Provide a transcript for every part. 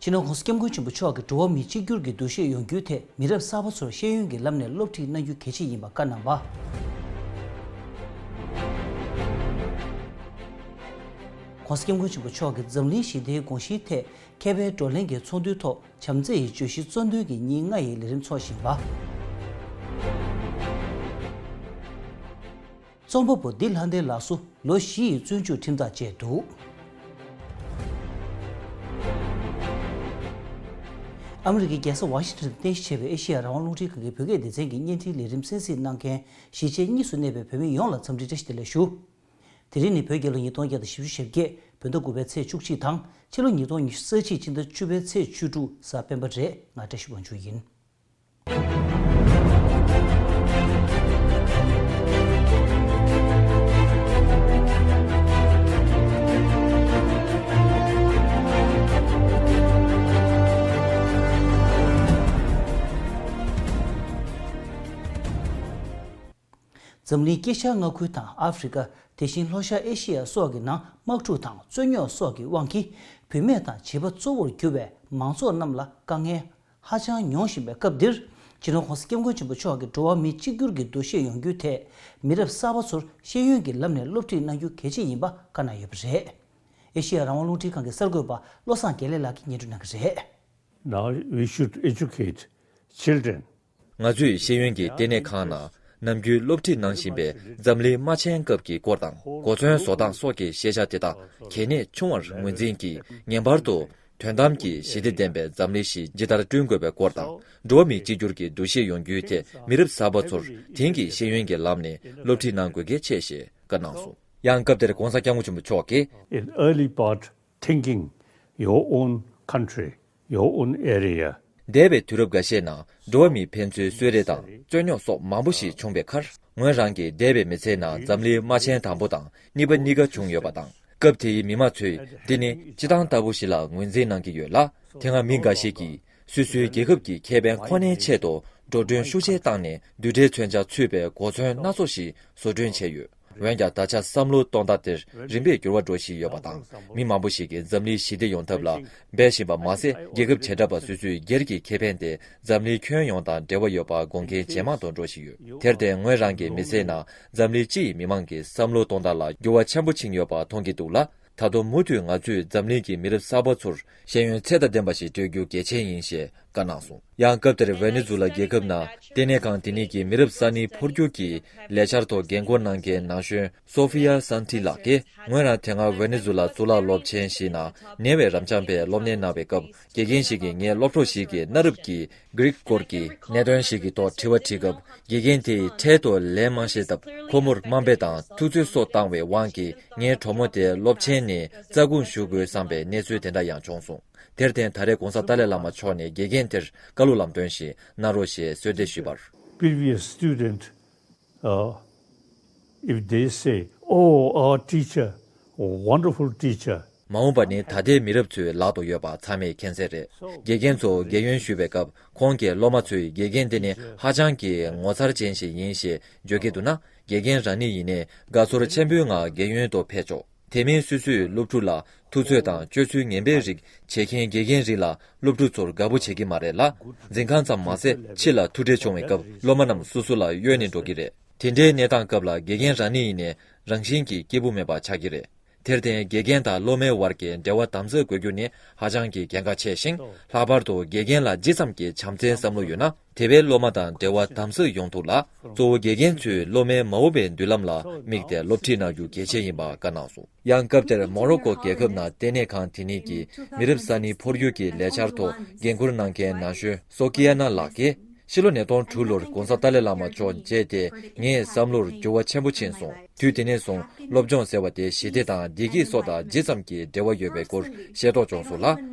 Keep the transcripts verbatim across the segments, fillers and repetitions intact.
སྤྱི་ནོར་༸གོང་ས་༸སྐྱབས་མགོན་ཆེན་པོ་མཆོག་གིས་འགྲོ་བ་མིའི་གཅིག་གྱུར་གྱི་འདུ་ཤེས་ཡོང་རྒྱུའི་ཐད་མི་རབས་གསར་པ་ཚོར་ཤེས་ཡོན་གྱི་ལམ་ནས་སློབ་ཁྲིད་གནང་རྒྱུ་གལ་ཆེ་ཡིན་པ་བཀའ་གནང་བ། ༸གོང་ས་༸སྐྱབས་མགོན་ཆེན་པོ་མཆོག་གིས་འཛམ་གླིང་ཞི་བདེའི་དགོངས་གཞིའི་ཐད་མཁས་པའི་བགྲོ་གླེང་གི་ཚོགས་འདུའི་ཐོག་བྱམས་བརྩེ་ཡི་བརྗོད་གཞི་གཙོ་འདོན་གྱི་ཉིན་ལྔ་ཡི་ལས་རིམ་འཚོགས་བཞིན་པ། རྩོམ་པ་པོ་ལྡི་ལྷ་ལྡན་ལགས་སུ་ལོ་བཞི་ཡི་བཙོན་འཇུག་ཁྲིམས་ཐག་བཅད་འདུག་ཨ་མི་རི་ཀའི་རྒྱལ་ས་ཝ་ཤིང་ཊོན་དུ་རྟེན་གཞི་བྱས་པའི་ཨེ་ཤེ་ཡ་རང་དབང་རླུང་འཕྲིན་ཁང་གི་བོད་སྐད་སྡེ་ཚན་གྱི་བརྙན་འཕྲིན་ལས་རིམ་གསན་གཟིགས་གནང་མཁན་གཞིས་བྱེས་གཉིས་སུ་གནས་པའི་བོད་མི་ཡོངས་ལ་འཚམས་འདྲི་བཀྲ་ཤིས་བདེ་ལེགས་ཞུ། དེ་རིང་ནི་བོད་རྒྱལ་ལོ་ཉིས་སྟོང་བརྒྱ་དང་བཞི་བཅུ་ཞེ་བརྒྱད། བོད་ཟླ་དགུ་པའི་ཚེས་བཅུ་གཅིག་དང་། ཕྱི་ལོ་ཉིས་སྟོང་ཉི་ཤུ་རྩ་གཅིག་སྤྱི་ཟླ་བཅུ་པའི་ཚེས་བཅུ་དྲུག་གཟའ་སྤེན་པ་རེད། ང་བཀྲ་ཤིས་དབང་ཕྱུག་ཡིན། འཛམ་གླིང་དཀྱིལ་ཤར་མངའ་ཁུལ་དང་ཨ་ཧྥེ་རི་ཀ། དེ་བཞིན་ལྷོ་ཤར་ཨེ་ཤེ་ཡ་སོགས་ཀྱི་ནང་དམག་འཁྲུག་དང་རྩོད་རྙོག་སོགས་ཀྱི་དབང་གིས་བུད་མེད་དང་བྱིས་པ་གཙོ་བོར་གྱུར་པའི་མང་ཚོགས་རྣམས་ལ་དཀའ་ངལ་ཧ་ཅང་མྱོང་བཞིན་པའི་སྐབས་འདིར། སྤྱི་ནོར་༸གོང་ས་༸སྐྱབས་མགོན་ཆེན་པོ་མཆོག་གིས་འགྲོ་བ་མི་གཅིག་གྱུར་གྱི་འདུ་ཤེས་ཡོང་རྒྱུའི་ཐད་མི་རབས་གསར་པ་ཚོར་ཤེས་ཡོན་གྱི་ལམ་ནས་སློབ་ཁྲིད་གནང་རྒྱུ་གལ་ཆེ་ཡིན་པ་བཀའ་གནང་ཡོད་པ་རེད། ཨེ་ཤེ་ཡ་རང་དབང་རླུང་འཕྲིན་ཁང་གི་གསར་འགོད་པ་བློ་བཟང་དགེ་ལེགས་ལགས་ཀྱིས་སྙན་སྒྲོན་གནང་གི་རེད། Now we should educate children. ང་ཚོས་ཤེས་ཡོན་གྱི་ལྟེ་གནས་ཁང་ནང་ནམ་རྒྱུན་སློབ་ཁྲིད་གནང་བཞིན་པའི་འཛམ་གླིང་དམག་ཆེན་སྐབས་ཀྱི་སྐོར་དང་། གོ་མཚོན་བཟོ་སྟངས་སོགས་ཀྱི་ཤེས་བྱ་དེ་དག་གལ་གནད་ཆུང་བར་ངོས་འཛིན་གྱིས། ངེས་པར་དུ་དོན་དམ་གྱི་ཞི་བདེ་ལྡན་པའི་འཛམ་གླིང་ཞིག་ཇི་ལྟར་བསྐྲུན་དགོས་པའི་སྐོར་དང་། འགྲོ་བ་མིའི་གཅིག་གྱུར་གྱི་འདུ་ཤེས་ཡོང་རྒྱུའི་ཐད་མི་རབས་གསར་པ་ཚོར་དེང་གི་ཤེས་ཡོན་གྱི་ལམ་ནས་སློབ་ཁྲིད་གནང་དགོས་གལ་ཆེ་ཞེས་བཀའ་གནང་སོང་། ཡང་སྐབས་དེར་༸གོང་ས་༸སྐྱབས་མགོན་ཆེན་པོ་མཆོག་གིས། In early part, thinking your own country, your own area. འདས་པའི་དུས་རབས་འགའ་ཤས་ནང་འགྲོ་བ་མིའི་ཕན་ཚུན་གསོད་རེས་དང་རྩོད་རྙོག་སོགས་མང་པོ་ཞིག་བྱུང་བའི་ཁར། ངོས་རང་གིས་འདས་པའི་མི་ཚེའི་ནང་འཛམ་གླིང་དམག་ཆེན་དང་པོ་དང་གཉིས་པ་གཉིས་ཀ་བྱུང་ཡོད་པ་དང་། སྐབས་དེའི་མི་མང་ཚོས་འདི་ནི་སྤྱི་བཏང་ལྟ་བུ་ཞིག་ལ་ངོས་འཛིན་གནང་གི་ཡོད་ལ། དེ་སྔ་མི་འགའ་ཞིག་གིས་སོ་སོའི་རྒྱལ་ཁབ་ཀྱི་ཁེ་ཕན་ཁོ་ནའི་ཆེད་དུ་འགྲོ་གྲོན་ཤུགས་ཆེ་བཏང་ནས་རྡུལ་ཕྲན་མཚོན་ཆ་ཚུད་པའི་གོ་མཚོན་སྣ་ཚོགས་ཤིག་བཟོ་སྐྲུན་བྱས་ཡོད། འོན་ཀྱང་ད་ཆ་བསམ་བློ་གཏོང་སྟངས་དེར་རིམ་པས་འགྱུར་བ་འགྲོ་བཞིན་ཡོད་པ་དང་། མི་མང་པོ་ཞིག་གིས་འཛམ་གླིང་ཞི་བདེ་ཡོང་ཐབས་ལ་འབད་བཞིན་པ་མ་ཟད། རྒྱལ་ཁབ་བྱེ་བྲག་པ་སོ་སོའི་སྒེར་གྱི་ཁེ་ཕན་དེ་འཛམ་གླིང་ཁྱོན་ཡོངས་དང་འབྲེལ་བ་ཡོད་པ་དགོངས་མཁན་ཇེ་མང་དུ་འགྲོ་བཞིན་ཡོད། དེར་བརྟེན་ངོས་རང་གིས་མི་ཚེའི་ནང་འཛམ་གླིང་སྤྱི་ཡི་མི་མང་གི་བསམ་བློ་གཏོང་སྟངས་ལ་འགྱུར་བ་ཆེན་པོ་ཕྱིན་ཡོད་པ་མཐོང་གི་འདུག་ལ། ད་དུང་མུ་མཐུད་ང་ཚོས་འཛམ་གླིང་གི་མི་རབས་གསར་པ་ཚོར་ཤེས་ཡོན་ཚད་དང་ལྡན་པ་ཞིག་སྤྲོད་རྒྱུ་གལ་ཆེན་ཡིན་ཞེས་བཀའ་གནང་སོང་། ཡང་སྐབས་དེར་ཝེ་ནེ་ཛུ་ལ་རྒྱལ་ཁབ་ནང་ལྟེ་གནས་ཁང་དེ་ཉིད་ཀྱི་མི་རབས་གསར་རྙིང་འཕོ་འགྱུར་གྱི་ལས་འཆར་ཐོག་འགན་འཁུར་གནང་མཁན་ན་གཞོན་སོ་ཧྥི་ཡ་སན་ཏི་ལགས་ཀྱིས། ངོས་རང་དེ་སྔ་ཝེ་ནེ་ཛུ་ལ་གཙུག་ལག་སློབ་ཆེན་ཞིག་ནང་ཉེ་བའི་རབ་འབྱམས་པའི་སློབ་གཉེར་གནང་བའི་སྐབས། དགེ་རྒན་ཞིག་གིས་ངའི་སློབ་གྲོགས་ཤིག་གིས་གནའ་རབས་ཀྱི་གྷི་རིག་སྐོར་གྱི་གནད་དོན་ཞིག་གི་ཐོག་དྲི་བ་དྲིས་སྐབས། དགེ་རྒན་དེས་འཕྲལ་དུ་ལན་མ་བཤད་སྟབས། ཁོ་མོར་དམའ་འབེབས་དང་ཐུབ་ཚོད་སོགས་བཏང་བའི་དབང་གིས། ངའི་གྲོགས་མོ་དེ་སློབ་ཆེན་ནས་རྩ་དགོངས་ཞུ་དགོས་བསམ་པའི་གནས་ཚུལ་དེ་འདྲ་ཡང་བྱུང་སོང་། དེར་བརྟེན་ད་རེས་༸གོང་ས་ཏཱ་ལའི་བླ་མ་མཆོག་ནས་དགེ་རྒན་དེར་བཀའ་སློབ་ལམ་སྟོན་ཞིག་གནང་རོགས་ཞེས་གསོལ་འདེབས་ཞུས་པར། Previous student, uh, if they say, "Oh, our teacher, wonderful teacher." མ་འོངས་པ་ནི་ད་ལྟའི་མི་རབས་ཚོའི་ལག་ཏུ་ཡོད་པ་ཚང་མས་མཁྱེན་གསལ་རེད། དགེ་རྒན་ཚོ་རྒན་ཡོལ་ཞུ་བའི་སྐབས། ཁོང་གིས་སློབ་མ་ཚོས་དགེ་རྒན་དེ་ནི་ཧ་ཅང་གི་ངོ་མཚར་ཅན་ཞིག་ཡིན་ཞེས་བརྗོད་ཀྱི་འདུག་ན། དགེ་རྒན་རང་ཉིད་ཡིན་ནའི་དགའ་ཚོར་ཆེན་པོའི་ངང་རྒན་ཡོལ་དུ་ཕེབས་ཆོག་དེ་མིན་སོ་སོའི་སློབ་ཕྲུག་ལ་ཐུབ་ཚོད་དང་སྤྱོད་ཚུལ་ངན་པའི་རིགས་བྱེད་མཁན་དགེ་རྒན་རིགས་ལ་སློབ་ཕྲུག་ཚོར་དགའ་པོ་བྱེད་ཀྱི་མ་རེད་ལ། འཛིན་ཁང་ཙམ་མ་ཟད། ཕྱི་ལ་ཐུག་འཕྲད་བྱུང་བའི་སྐབས་སློབ་མ་རྣམས་སོ་སོ་ལ་གཡོལ་ནས་འགྲོ་གི་རེད། དེ་འདྲའི་གནས་སྟངས་སྐབས་ལ་དགེ་རྒན་རང་ཉིད་ཡིན་ནའི་རང་བཞིན་གྱིས་སྐྱིད་པོ་མེད་པ་ཆགས་ཀྱི་རེད། དེར་བརྟེན་དགེ་རྒན་དང་སློབ་མའི་བར་གྱི་འབྲེལ་བ་དམ་ཟབ་དགོས་རྒྱུ་ནི་ཧ་ཅང་གི་གལ་འགངས་ཆེ་ཞིང་། ལྷག་པར་དུ་དགེ་རྒན་ལ་ཇི་ཙམ་གྱི་བྱམས་བརྩེའི་བསམ་བློ་ཡོད་ན། དེ་བས་སློབ་མ་དང་འབྲེལ་བ་དམ་ཟབ་ཡོང་ཐུབ་ལ། གཙོ་བོ་དགེ་རྒན་ཚོས་སློབ་མའི་མ་འོངས་པའི་མདུན་ལམ་ལ་དམིགས་ཏེ་སློབ་ཁྲིད་གནང་རྒྱུ་གལ་ཆེ་ཡིན་པ་བཀའ་གནང་སོང་། ཡང་སྐབས་དེར་མོ་རོ་ཀོ་རྒྱལ་ཁབ་ནང་ལྟེ་གནས་ཁང་དེ་ཉིད་ཀྱི་མི་རབས་གསར་རྙིང་འཕོ་འགྱུར་གྱི་ལས་འཆར་ཐོག་འགན་འཁུར་གནང་མཁན་ན་གཞོན་སོ་ཀི་ཡ་ན་ལགས་ཀྱིས། ཕྱི་ལོ་ཉིས་སྟོང་དྲུག་ལོར་༸གོང་ས་ཏཱ་ལའི་བླ་མ་མཆོག་མཇལ་ཏེ། ངའི་བསམ་བློར་འགྱུར་བ་ཆེན་པོ་ཕྱིན་སོང་། དུས་དེ་ནས་བཟུང་སློབ་སྦྱོང་ཟེར་བ་དེ་ཞི་བདེ་དང་བདེ་སྐྱིད་སོགས་དང་ཇི་ཙམ་གྱི་འབྲེལ་བ་ཡོད་པའི་སྐོར་ཤེས་རྟོགས་བྱུང་སོང་ལ།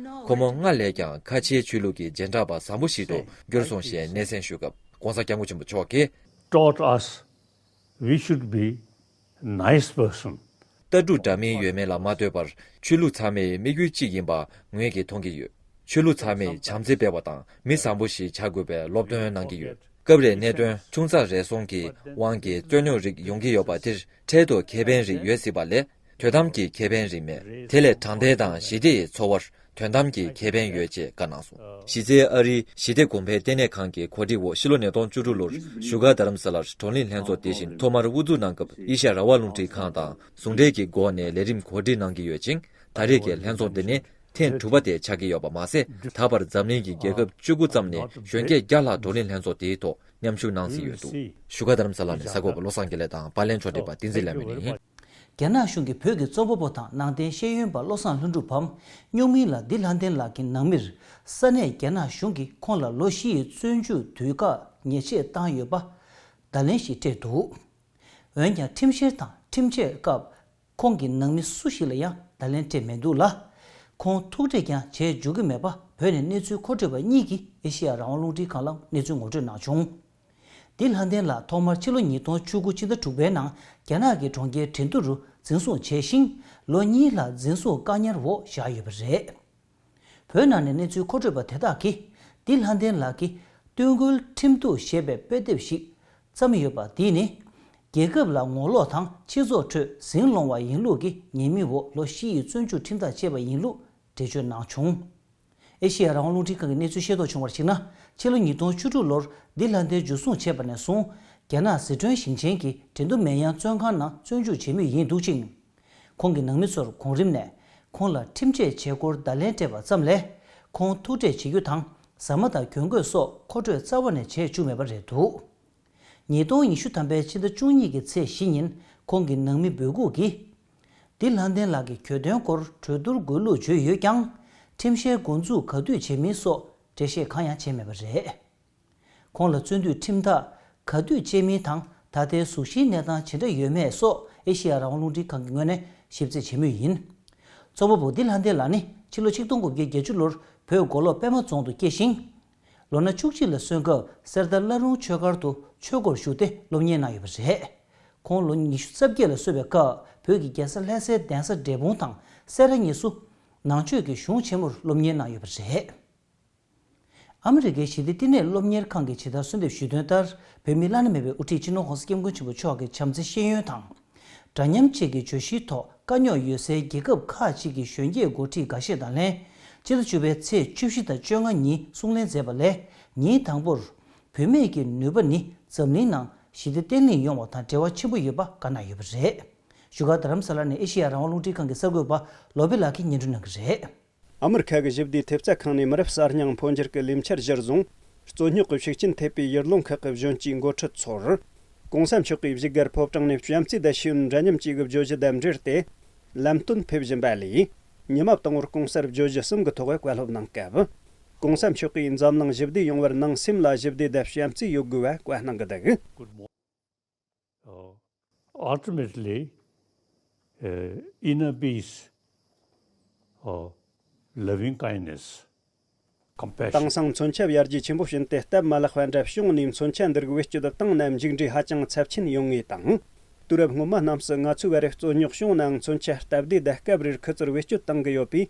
ཁོ་མོ་སྔར་ལས་ཀྱང་ཁ་ཆེའི་ཆོས་ལུགས་ཀྱི་རྗེས་འབྲང་པ་བཟང་པོ་ཞིག་ཏུ་གྱུར་སོང་ཞེས་སྙན་སེང་ཞུ་སྐབས། ༸གོང་ས་༸སྐྱབས་མགོན་ཆེན་པོ་མཆོག་གིས། Taught us we should be nice person. ལྟ་གྲུབ་འདྲ་མིན་ཡོད་མེད་ལ་མ་ལྟོས་པར། ཆོས་ལུགས་ཚང་མའི་དམིགས་ཡུལ་གཅིག་ཡིན་པ་ངོས་ཀྱིས་མཐོང་གི་ཡོད། ཆོས་ལུགས་ཚང་མས་བྱམས་བརྩེ་སྤེལ་བ་དང་མི་བཟང་པོ་ཞིག་བྱ་དགོས་པའི་སློབ་སྟོན་གནང་གི་ཡོད། སྐབས་རེ་གནད་དོན་ཆུང་ཙག་རེ་ཟུང་གི་དབང་གིས་རྩོད་རྙོག་རིགས་ཡོང་གི་ཡོད་པ་དེར། འཕྲལ་དུ་ཁེ་ཕན་རིགས་ཡོད་སྲིད་པ་ལས། དོན་དམ་གྱི་ཁེ་ཕན་རིགས་མེད། དེ་ལས་དྲང་བདེན་དང་ཞི་བདེ་ཡི་འཚོ་བར་ དོན་དམ་གྱི་ཁེ་ཕན་ཡོད་ཅེས་བཀའ་གནང་སོང་། གཞི་རྩའི་ཨ་རིའི་ཞི་བདེ་གོང་འཕེལ་ལྟེ་གནས་ཁང་གི་གོ་སྒྲིག་འོག་ཕྱི་ལོ་ཉིས་སྟོང་བཅུ་དྲུག་ལོར་བཞུགས་སྒར་རྡ་རམ་ས་ལར་བགྲོ་གླེང་ལྷན་ཚོགས་དེ་བཞིན་ཐོག་མར་དབུ་འཛུགས་གནང་སྐབས་ཨེ་ཤ་ཡ་རང་དབང་རླུང་འཕྲིན་ཁང་དང་ཟུང་འབྲེལ་གྱི་སྒོ་ནས་ལས་རིམ་གོ་སྒྲིག་གནང་གི་ཡོད་ཅིང་། ད་རེས་ཀྱི་ལྷན་ཚོགས་འདི་ནི་ཐེངས་དྲུག་པ་དེ་ཆགས་ཀྱི་ཡོད་པ་མ་ཟད། ད་བར་འཛམ་གླིང་གི་རྒྱལ་ཁབ་བཅུ་དགུ་ཙམ་ནས་གཞོན་སྐྱེས་བརྒྱ་ལྷག་བགྲོ་གླེང་ལྷན་ཚོགས་དེའི་ཐོག་མཉམ་ཞུགས་གནང་རྩིས་ཡོད་འདུག། བཞུགས་སྒར་རྡ་རམ་ས་ལ་ནས་གསར་འགོད་པ་བློ་བཟང་དགེ་ལེགས་དང་པར་ལེན་ཕྱོགས་སྒྲིག་པ་བསྟན་འཛིན་ལྷ་མོ་ཡིན། རྒྱ་ནག་གཞུང་གིས་བོད་ཀྱི་རྩོམ་པ་པོ་དང་ནང་བསྟན་ཤེས་ཡོན་པ་བློ་བཟང་ལྷུན་གྲུབ་བམ་རྙོག་མིན་ལ་འདི་ལྷ་ལྡན་ལགས་ཀྱི་ནང་མིར་ས་གནས་རྒྱ་ནག་གཞུང་གིས་ཁོང་ལ་ལོ་བཞི་ཡི་བཙོན་འཇུག་དུས་བཀག་ཉེས་ཆད་བཏང་ཡོད་པ་བརྡ་ལན་ཞིག་སྤྲད་འདུག། འོན་ཀྱང་ཁྲིམས་བཤེར་དང་ཁྲིམས་ཆད་སྐབས་ཁོང་གི་ནང་མི་སུ་ཞིག་ལ་ཡང་བརྡ་ལན་སྤྲད་མི་འདུག་ལ། ཁོང་ཐུག་འཕྲད་ཀྱང་བྱས་འཇུག་གི་མེད་པ་བོད་ནས་གནས་ཚུལ་མཁོ་སྤྲོད་པ་གཉིས་ཀྱིས་ཨེ་ཤེ་ཡ་རང་དབང་རླུང་འཕྲིན་ཁང་ལ་གནས་ཚུལ་ངོ་སྤྲོད་གནང་བྱུང་། འདི་ལྷ་ལྡན་ལགས་ཐོག་མར་ཕྱི་ལོ་ཉིས་སྟོང་བཅུ་དགུ་ཕྱི་ཟླ་དྲུག་པའི་ནང་རྒྱ་ནག་གི་གྲོང་ཁྱེར་ཁྲིན་ཏུ་རུ་འཛིན་བཟུང་བྱས་ཤིང་། ལོ་གཉིས་ལྷག་འཛིན་བཟུང་བཀག་ཉར་འོག་བཞག་ཡོད་པ་རེད། བོད་ནང་ནས་གནས་ཚུལ་མཁོ་སྤྲོད་པ་དེ་དག་གིས་འདི་ལྷ་ལྡན་ལགས་ཀྱིས་སྟོན་ཁུལ་ཁྲིམས་གཏུག་ཞེས་པའི་དཔེ་དེབ་ཞིག་བརྩམས་ཡོད་པ། འདིས་ནི་རྒྱལ་ཁབ་ལ་ངོ་ལོག་དང་སྤྱི་ཚོགས་ཁྲོད་ཟིང་སློང་བ་ཡིན་ལུགས་ཀྱི་ཉེས་མིང་འོག་ལོ་བཞི་ཡི་བཙོན་འཇུག་ཁྲིམས་ཐག་བཅད་པ་ཡིན་ལུགས་འགྲེལ་བརྗོད་གནང་བྱུང་། ཨེ་ཤེ་ཡ་རང་དབང་རླུང་འཕྲིན་ཁང་གིས་གནས་ཚུལ་ཤེས་རྟོགས་བྱུང་བར་གཞིགས་ན། ཕྱི་ལོ་ཉིས་སྟོང་བཅུ་དྲུག་ལོར་འདི་ལྷ་ལྡན་འཇུ་བཟུང་བྱས་པ་ནས་བཟུང་རྒྱ་ནག་ཟི་ཁྲོན་ཞིང་ཆེན་གྱི་ཁྲིན་ཏུ་མེན་ཡང་བཙོན་ཁང་ནང་བཙོན་འཇུག་བྱེད་མུས་ཡིན་འདུག་ཅིང་། ཁོང་གི་ནང་མི་ཚོར་གོང་རིམ་ནས་ཁོང་ལ་ཁྲིམས་ཆད་བྱེད་སྒོར་བརྡ་ལན་སྤྲད་པ་ཙམ་ལས། ཁོང་ཐུག་འཕྲད་བྱེད་རྒྱུ་དང་ཟ་མ་དང་གྱོན་གོས་སོགས་མཁོ་སྤྲོད་རྩ་བ་ནས་བྱས་བཅུག་མེད་པ་རེད་འདུག། ཉིས་སྟོང་ཉི་ཤུ་ཐམ་པའི་ཕྱི་ཟླ་བཅུ་གཉིས་ཀྱི་ཚེས་བཞི་ཉིན་ཁོང་གི་ནང་མི་འབོད་འགུག་གིས། འདི་ལྷ་ལྡན་ལགས་ཀྱི་གྱོད་དོན་སྐོར་གྲོས་བསྡུར་དགོས་ལུགས་བརྗོད་ཡོད་ཀྱང་། ཁྲིམས་བཤེར་འགོ་འཛུགས་ག་དུས་བྱེད་མིན་སོགས་འགྲེལ་བཤད་གང་ཡང་བྱས་མེད་པ་རེད། ཁོང་ལ་བཙོན་འདུས་ཁྲིམས་ཐག་ག་དུས་བཅད་མིན་དང་ད་ལྟའི་གཟུགས་གཞིའི་གནས་སྟངས་ཇི་འདྲ་ཡོད་མེད་སོགས་ཨེ་ཤེ་ཡ་རང་དབང་རླུང་འཕྲིན་ཁང་གི་ངོས་ནས་ཞིབ་རྩད་བྱེད་མུས་ཡིན། རྩོམ་པ་པོ་འདི་ལྷ་ལྡན་ལགས་ནི་ཕྱི་ལོ་ཆིག་སྟོང་དགུ་བརྒྱ་བརྒྱད་ཅུ་ལོར་བོད་མགོ་ལོག་པད་མ་རྫོང་དུ་སྐྱེས་ཤིང་། ལོ་ན་བཅུ་གཅིག་ལ་སོན་སྐབས་གསེར་རྟ་བླ་རུང་ཆོས་སྒར་དུ་ཆོས་སྒོར་ཞུགས་ཏེ་སློབ་གཉེར་གནང་ཡོད་པ་རེད། ཁོང་ལོ་ཉི་ཤུ་རྩ་བརྒྱད་ལ་སོན་པའི་སྐབས་བོད་ཀྱི་རྒྱལ་ས་ལྷ་སའི་གདན་ས་འབྲས་སྤུངས་དང་སེ་ར་གཉིས་སུ་ནང་ཆོས་ཀྱི་གཞུང་ཆེན་མོར་སློབ་གཉེར་གནང་ཡོད་པ་རེད། ཨ་མི་རི་ཀའི་ཞི་བདེ་བསྟི་གནས་སློབ་གཉེར་ཁང་གིས་ཇི་ལྟར་གསོལ་འདེབས་ཞུས་དོན་ལྟར། བོད་མིའི་བླ་ན་མེད་པའི་དབུ་ཁྲིད་སྤྱི་ནོར་༸གོང་ས་༸སྐྱབས་མགོན་ཆེན་པོ་མཆོག་གི་བྱམས་བརྩེའི་ཤེས་ཡོན་དང་། འདྲ་མཉམ་བཅས་ཀྱི་བརྗོད་གཞིའི་ཐོག་དཀའ་རྙོག་ཡོད་སའི་རྒྱལ་ཁབ་ཁག་ཅིག་གི་གཞོན་སྐྱེས་འགོ་ཁྲིད་འགའ་ཤས་དང་ལྷན། ཕྱི་ཟླ་བཅུ་པའི་ཚེས་བཅུ་བཞི་དང་བཅོ་ལྔ་ཉིན་གསུང་གླེང་མཛད་པ་ལས། ཉིན་དང་པོར། བུད་མེད་ཀྱི་ནུས་པ་ནི་འཛམ་གླིང་ནང་ཞི་བདེ་བརྟན་ལྷིང་ཡོང་བ་དང་འབྲེལ་བ་ཆེན་པོ་ཡོད་པ་བཀའ་གནང་ཡོད་པ་རེད། བཞུགས་སྒར་རྡ་རམ་ས་ལ་ནས་ཨེ་ཤེ་ཡ་རང་དབང་རླུང་འཕྲིན་ཁང་གི་གསར་འགོད་པ་བློ་བྷེ་ལགས་ཀྱིས་སྙན་སྒྲོན་གནང་གི་རེད། ཨ་མི་རི་ཁ་གི་ཞི་བདེའི་ཐེབས་རྩ་ཁང་ནས་མི་རབས་གསར་རྙིང་འཕོ་འགྱུར་གྱི་ལས་འཆར་གཞིར་བཟུང་། རྩོད་རྙོག་གི་ཤུགས་རྐྱེན་ཐེབས་པའི་ཡུལ་ལུང་ཁག་གི་གཞོན་སྐྱེས་འགོ་ཁྲིད་ཚོར། ༸གོང་ས་མཆོག་གིས་བཞུགས་སྒར་ཕོ་བྲང་ནས་བྱམས་བརྩེ་དང་ཤེས་ཡོན་འདྲ་མཉམ་བཅས་ཀྱི་བརྗོད་གཞི་དང་འབྲེལ་ཏེ། ལམ་སྟོན་ཕེབས་བཞིན་པ་ལས། ཉི་མ་དང་པོར་གོང་གསལ་བརྗོད་གཞི་གསུམ་གྱི་ཐོག་བཀའ་སློབ་གནང་སྐབས། ༸གོང་ས་མཆོག་གིས་འཛམ་གླིང་ཞི་བདེ་ཡོང་བར་ནང་སེམས་ལ་ཞི་བདེ་དང་བྱམས་བརྩེ་ཡོད་དགོས་པ་བཀའ་གནང་གི་འདུག། Uh, ultimately, uh, inner peace, uh, loving kindness, compassion. དེང་སང་མཚོན་ཆ་ཡར་རྒྱས་ཆེན་པོ་ཕྱིན་ཏེ་སྟབས་མ་ལེགས་པ་འདྲ་བྱུང་ནས་མཚོན་ཆ་འདི་རིགས་བེད་སྤྱོད་བཏང་ན་མཇུག་འབྲས་ཧ་ཅང་ཚབས་ཆེན་ཡོང་ངེས་དང་། དུས་རབས་སྔོན་མ་རྣམས་སུ་ང་ཚོའི་བར་རྩོད་རྙོག་བྱུང་ནའང་མཚོན་ཆ་སྟབས་བདེ་དང་སྐབས་རེར་ཁུ་ཚུར་བེད་སྤྱོད་བཏང་གི་ཡོད་པས།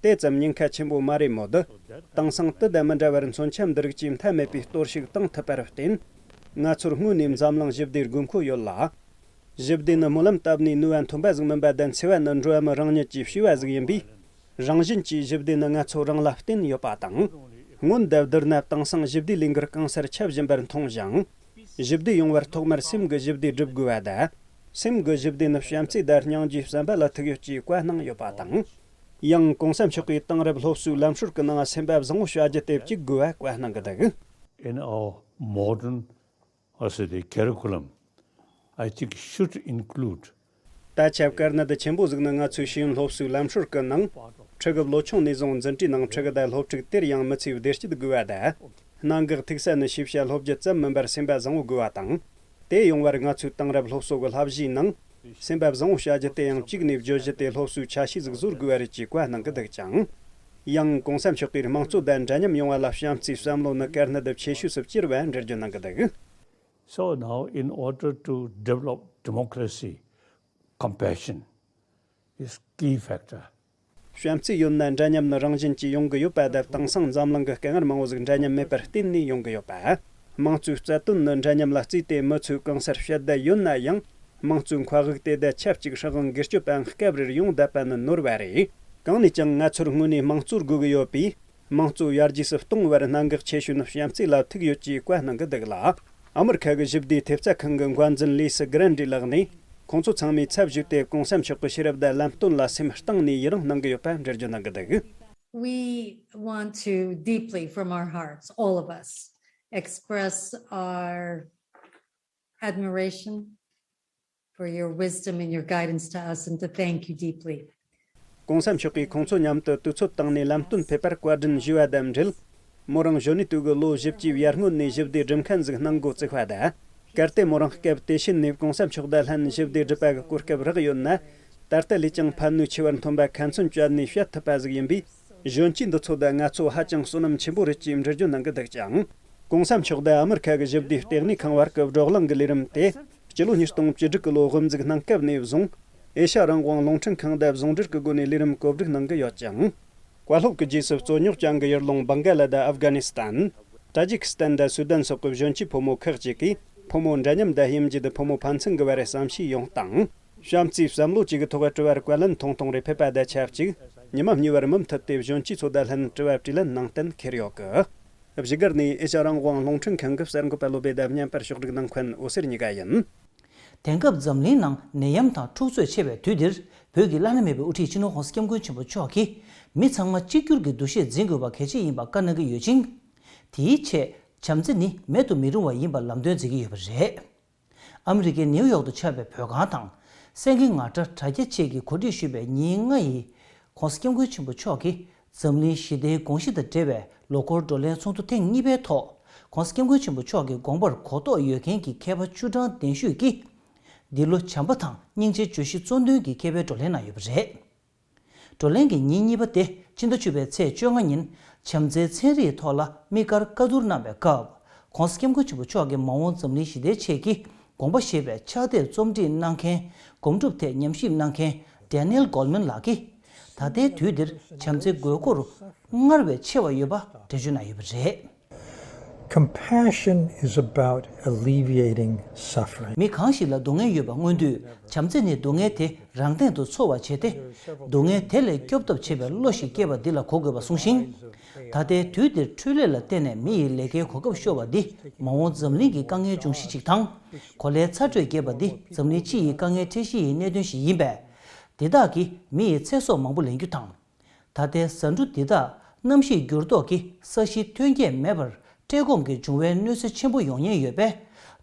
དེ་ཙམ་ཉེན་ཁ་ཆེན་པོ་མ་རེད་མོད། དེང་སང་དེ་དང་མི་འདྲ་བར་མཚོན་ཆ་འདི་རིགས་ཀྱིས་མཐའ་མེད་པའི་གཏོར་བཤིག་བཏང་ཐུབ་པར་བརྟེན། ང་ཚོར་སྔོན་ནས་འཛམ་གླིང་ཞི་བདེའི་དགོས་མཁོ་ཡོད་ལ། ཞི་བདེ་ནི་སྨོན་ལམ་བཏབ་ནས་ནུས་པ་ཐོན་པ་ཟིག་མིན་པ་དང་འཚེ་བ་ནི་འགྲོ་བ་མི་རང་ཉིད་ཀྱིས་བྱས་པ་ཟིག་ཡིན་པས། རང་བཞིན་གྱིས་ཞི་བདེ་ནི་ང་ཚོ་རང་ལ་བརྟེན་ཡོད་པ་དང་། སྔོན་དང་བསྡུར་ན་དེང་སང་ཞི་བདེའི་ལས་འགུལ་གང་སར་ཁྱབ་བཞིན་པར་མཐོང་ཞིང་། ཞི་བདེ་ཡོང་བར་ཐོག་མར་སེམས་ཀྱི་ཞི་བདེ་སྒྲུབ་དགོས་པ་དང་། སེམས་ཀྱི་ཞི་བདེ་ནི་བྱམས་བརྩེ་དང་སྙིང་རྗེའི་བསམ་པ་ལ་ཐུག་ཡོད་ཅེས་བཀའ་གནང་ཡོད་པ་དང་། ཡང་༸གོང་ས་མཆོག་གིས་དེང་རབས་སློབ་གསོའི་ལམ་སྲོལ་གྱི་ནང་སེམས་པ་བཟང་བོ་བྱ་རྒྱུ་དེ་བཅུག་དགོས་པ་བཀའ་གནང་གི་འདུག། In our modern, I say, the curriculum, I think, should include ད་ཆ་བཀའ་གནད་ཆེན་པོ་ཟིག་ནི་ང་ཚོའི་ཤེས་ཡོན་སློབ་གསོའི་ལམ་སྲོལ་གྱི་ནང་། ཕྲུ་གུ་ལོ་ཆུང་ནས་བཟུང་འཛིན་གྲྭའི་ནང་ཕྲུ་གུ་དང་སློབ་ཕྲུག་དེར་ཡང་མི་ཚེའི་བདེ་སྐྱིད་དགོས་པ་དང་། གནད་འགག་ཐུག་ས་ནི་ཤེས་བྱ་སློབ་རྒྱུ་ཙམ་མིན་པར་སེམས་པ་བཟང་བོ་དགོས་པ་དང་། དེ་ཡོང་བར་ང་ཚོས་དེང་རབས་སློབ་གསོ་གི་བསླབ་གཞིའི་ནང་། སེམས་པ་བཟང་བོ་བྱ་རྒྱུ་དེ་ཡང་གཅིག་ནས་བརྗོད་གཞི་དེ་སློབ་གསོའི་ཆ་ཤས་ཟིག་བཟོ་དགོས་པ་རེད་ཅེས་བཀའ་གནང་གི་འདུག་ཅིང་། ཡང་༸གོང་ས་མཆོག་གིས་དམངས་གཙོ་དང་འདྲ་མཉམ་ཡོང་བ་ལ་བྱམས་བརྩེའི་བསམ་བློ་ནི་གལ་གནད་དུ་ཆེ་ཤོས་སུ་གྱུར་བ་འགྲེལ་བརྗོད་གནང་གི་འདུག། So now, in order to develop democracy, compassion is key factor. བྱམས་བརྩེ་ཡོད་ན་འདྲ་མཉམ་ནི་རང་བཞིན་གྱིས་ཡོང་གི་ཡོད་པ་དང་། དེང་སང་འཛམ་གླིང་གི་དཀའ་ངལ་མང་བོ་ཟིག་འདྲ་མཉམ་མེད་པར་བརྟེན་ནས་ཡོང་གི་ཡོད་པ། དམངས་གཙོའི་རྩ་དོན་ནི་འདྲ་མཉམ་ལ་བརྩིས་ཏེ་མི་ཚོས་གང་སར་བཤད་བསྡད་ཡོད་ན་ཡང་། དམངས་གཙོའི་མཁའ་དབུགས་དེ་དང་ཆབས་ཅིག་སྲིད་དབང་སྒེར་གཅོད་པའང་སྐབས་རེར་ཡོང་བསྡད་པ་ནི་ནོར་བ་རེད། གང་ནས་ཀྱང་ང་ཚོར་དངོས་གནས་དམངས་གཙོ་དགོས་ཀྱི་ཡོད་པས། དམངས་གཙོ་ཡར་རྒྱས་སུ་གཏོང་བར་གནད་འགག་ཆེ་ཤོས་ནི་བྱམས་བརྩེ་ལ་ཐུག་ཡོད་ཅེས་བཀའ་གནང་གི་འདུག་ལ། ཨ་མི་རི་ཁ་གི་ཞི་བདེའི་ཐེབས་རྩ་ཁང་གི་འགོ་འཛིན་ལི་སི་གྷི་རན་ཌི་ལགས་ནས། ཁོང་ཚོ་ཚང་མས་ཚབ་ཞུས་ཏེ་གོང་ས་མཆོག་གི་ཤེས་རབ་དང་ལམ་སྟོན་ལ་སེམས་གཏིང་ནས་ཡི་རང་གནང་གི་ཡོད་པ་འགྲེལ་བརྗོད་གནང་གི་འདུག We want to deeply, from our hearts, all of us, express our admiration for your wisdom and your guidance to us, and to thank you deeply. གོང་ས་མཆོག་གིས་ཁོང་ཚོ་མཉམ་དུ་དུས་ཚོད་བཏང་ནས་ལམ་སྟོན་ཕེབས་པར་བཀའ་དྲིན་ཞུས་པ་དང་འབྲེལ། མོ་རང་གཞོན་ནུའི་དུས་ཀྱི་ལོ་བཞི་བཅུའི་ཡར་སྔོན་ནས་ཞི་བདེའི་སྒྲུབ་མཁན་ཟིག་གནང་འགོ་བཙུགས་པ་དང་། གལ་ཏེ་མོ་རང་སྐབས་དེ་ཕྱིན་ནས་གོང་ས་མཆོག་དང་ལྷན་ཞི་བདེ་སྒྲུབ་པ་གི་གོ་སྐབས་རག་ཡོད་ན། ད་ལྟ་ལས་ཀྱང་ཕན་ནུས་ཆེ་བར་འཐོན་པ་ཁ་ཚོན་བཅད་ནས་བཤད་ཐུབ་པ་ཟིག་ཡིན་པས། གཞོན་སྐྱེས་འདི་ཚོ་དང་ང་ཚོ་ཧ་ཅང་བསོད་ནམས་ཆེན་པོ་རེད་ཅེས་འགྲེལ་བརྗོད་གནང་གི་འདུག་ཅིང་། གོང་ས་མཆོག་དང་ཨ་མི་རི་ཁ་གི་ཞི་བདེའི་ལྟེ་གནས་ཁང་བར་གྱི་བགྲོ་གླེང་གི་ལས་རིམ་དེ། སྤྱི་ལོ་ཉིས་སྟོང་བཅུ་དྲུག་གི་ལོ་དབུ་འཛུགས་གནང་སྐབས་ནས་བཟུང་། ཨེ་ཤ་རང་དབང་རླུང་འཕྲིན་ཁང་དང་ཟུང་འབྲེལ་གྱི་སྒོ་ནས་ལས་རིམ་གོ་སྒྲིག་གནང་གི་ཡོད་ཅིང་། བཀའ་སློབ་ཀྱི་རྗེས་སུ་རྩོད་རྙོག་ཅན་གྱི་ཡུལ་ལུང་བང་ག་ལ་དང་ཨབ་གྷ་ནི་སི་ཐན། ཏཱ་ཇིག་སི་ཐན་དང་སུ་དན་སོགས་ཀྱི་གཞོན་སྐྱེས་ཕོ་མོ་ཁག་ཅིག་གིས་ཕོ་མོ་འདྲ་མཉམ་དང་དབྱེ་འབྱེད་དེ་ཕོ་མོ་ཕན་ཚུན་གྱི་བར་བསམ་ཤེས་ཡོང་སྟངས། བྱམས་བརྩེའི་བསམ་བློ་བཅས་ཀྱི་ཐོག་དྲི་བར་བཀའ་ལན་ཐུང་ཐུང་རེ་ཕེབས་པ་དང་ཆབས་ཅིག་ཉི་མ་གཉིས་པར་མུ་མཐུད་དེ་གཞོན་སྐྱེས་ཚོ་དང་ལྷན་དྲི་བ་དྲིས་ལན་གནང་གཏན་འཁེལ་ཡོད་གི། བཞུགས་སྒར་ནས་ཨེ་ཤ་རང་དབང་རླུང་འཕྲིན་ཁང་གི་གསར་འགོད་པ་བློ་བྷེ་དང་མཉམ་པར་ཕྱོགས་སྒྲིག་གནང་མཁན་འོད་ཟེར་གཉིས་ཀ་ཡིན། དེང་སྐབས་འཛམ་གླིང་ནང་ནད་ཡམས་དང་འཁྲུག་རྩོད་ཆེ་བའི་དུས་འདིར། བོད་ཀྱི་བླ་ན་མེད་པའི་དབུ་ཁྲིད་སྤྱི་ནོར་༸གོང་ས་༸སྐྱབས་མགོན་ཆེན་པོ་མཆོག་གིས། མི་ཚང་མ་གཅིག་གྱུར་གྱི་འདུ་ཤེས་འཛིན་དགོས་པ་གལ་ཆེ་ཡིན་པ་བཀའ་གནང་གི་ཡོད་ཅིང་། དེའི་ཆེད་བྱམས་བརྩེ་ནི་མེད་དུ་མི་རུང་བ་ཡིན་པ་ལམ་སྟོན་མཛད་ཀྱི་ཡོད་པ་རེད། ཨ་མི་རི་ཀའི་ནེའུ་ཡོག་ཏུ་ཆགས་པའི་བོད་ཁང་དང་། སེང་གེ་ང་བཀྲ་དྲ་རྒྱ་བཅས་ཀྱིས་གོ་སྒྲིག་ཞུས་པའི་ཉིན་ལྔ་ཡི་༸གོང་ས་༸སྐྱབས་མགོན་ཆེན་པོ་མཆོག་གིས་འཛམ་གླིང་ཞི་བདེའི་དགོངས་གཞི་དང་འབྲེལ་བའི་ལོ་འཁོར་བགྲོ་གླེང་ཚོགས་འདུ་ཐེངས་གཉིས་པའི་ཐོག་༸གོང་ས་༸སྐྱབས་མགོན་ཆེན་པོ་མཆོག་གི་དགོངས་པར་གོ་རྟོགས་ཡོད་མཁན་གྱི་མཁས་པ་བཅུ་གྲངས་གདན་ཞུས་ཀྱིས། འདི་ལོ་བྱམས་པ་དང་སྙིང་རྗེ་བརྗོད་གཞི་གཙོ་འདོན་གྱི་མཁས་པའི་བགྲོ་གླེང་གནང་ཡོད་པ་རེད། བགྲོ་གླེང་གི་ཉིན་གཉིས་པ་སྟེ་ཕྱི་ཟླ་བཅུ་པའི་ཚེས་བཅོ་ལྔ་ཉིན་བྱམས་བརྩེའི་ཚན་རིག་ཐོག་ལ་དམིགས་བཀར་བཀའ་བསྡུར་གནང་བའི་སྐབས། ༸གོང་ས་༸སྐྱབས་མགོན་ཆེན་པོ་མཆོག་གིས་མ་འོངས་འཛམ་གླིང་ཞི་བདེའི་ཆེད་ཀྱི་དགོངས་པ་བཞེས་པའི་ཕྱག་དེབ་རྩོམ་སྒྲིག་གནང་མཁན་སྒོམ་སྒྲུབ་ཐད་ཉམས་ཞིབ་གནང་མཁན་Daniel Goleman ལགས་ཀྱིས། ད་ལྟའི་དུས་འདིར་བྱམས་བརྩེའི་དགོས་མཁོར་སྔར་བས་ཆེ་བ་ཡོད་པ་འགྲེལ་བརྗོད་གནང་ཡོད་པ་རེད། Compassion is about alleviating suffering. མི་གང་ཞིག་ལ་སྡུག་བསྔལ་ཡོད་པ་མངོན་དུས། བྱམས་བརྩེ་ནི་སྡུག་བསྔལ་དེ་རང་སྟེང་དུ་ཚོར་བར་བྱེད་དེ། སྡུག་བསྔལ་དེ་ལས་སྐྱོབ་ཐབས་བྱེད་པའི་བློ་ཞིག་སྐྱེ་བ་འདི་ལ་གོ་དགོས་པ་གསུངས་ཤིང་། ད་ལྟའི་དུས་འདིར་འཕྲུལ་ལས་ལ་བརྟེན་ནས་མི་ཡི་ལས་ཀའི་གོ་སྐབས་ཤོར་བ་འདི་མ་འོངས་འཛམ་གླིང་གི་དཀའ་ངལ་འབྱུང་གཞི་ཅིག་དང་། གོ་ལའི་ཚ་དྲོད་རྒྱས་པ་འདི་འཛམ་གླིང་སྤྱི་ཡི་དཀའ་ངལ་འཕྲད་གཞི་ཡི་གནད་དོན་ཞིག་ཡིན་པས། འདི་དག་གིས་མི་ཡི་ཚེ་སྲོག་མང་པོ་ལེན་རྒྱུ་དང་། ད་ལྟའི་ཟ་འབྲུ་འདི་དག་གནམ་གཤིས་འགྱུར་ལྡོག་གིས་ས་གཞི་ཐོན་སྐྱེད་མེད་པར་བཀྲེས་སྐོམ་གྱི་འབྱུང་བའི་གནོད་འཚེ་ཆེན་པོ་ཡོང་ཉེན་ཡོད་པས།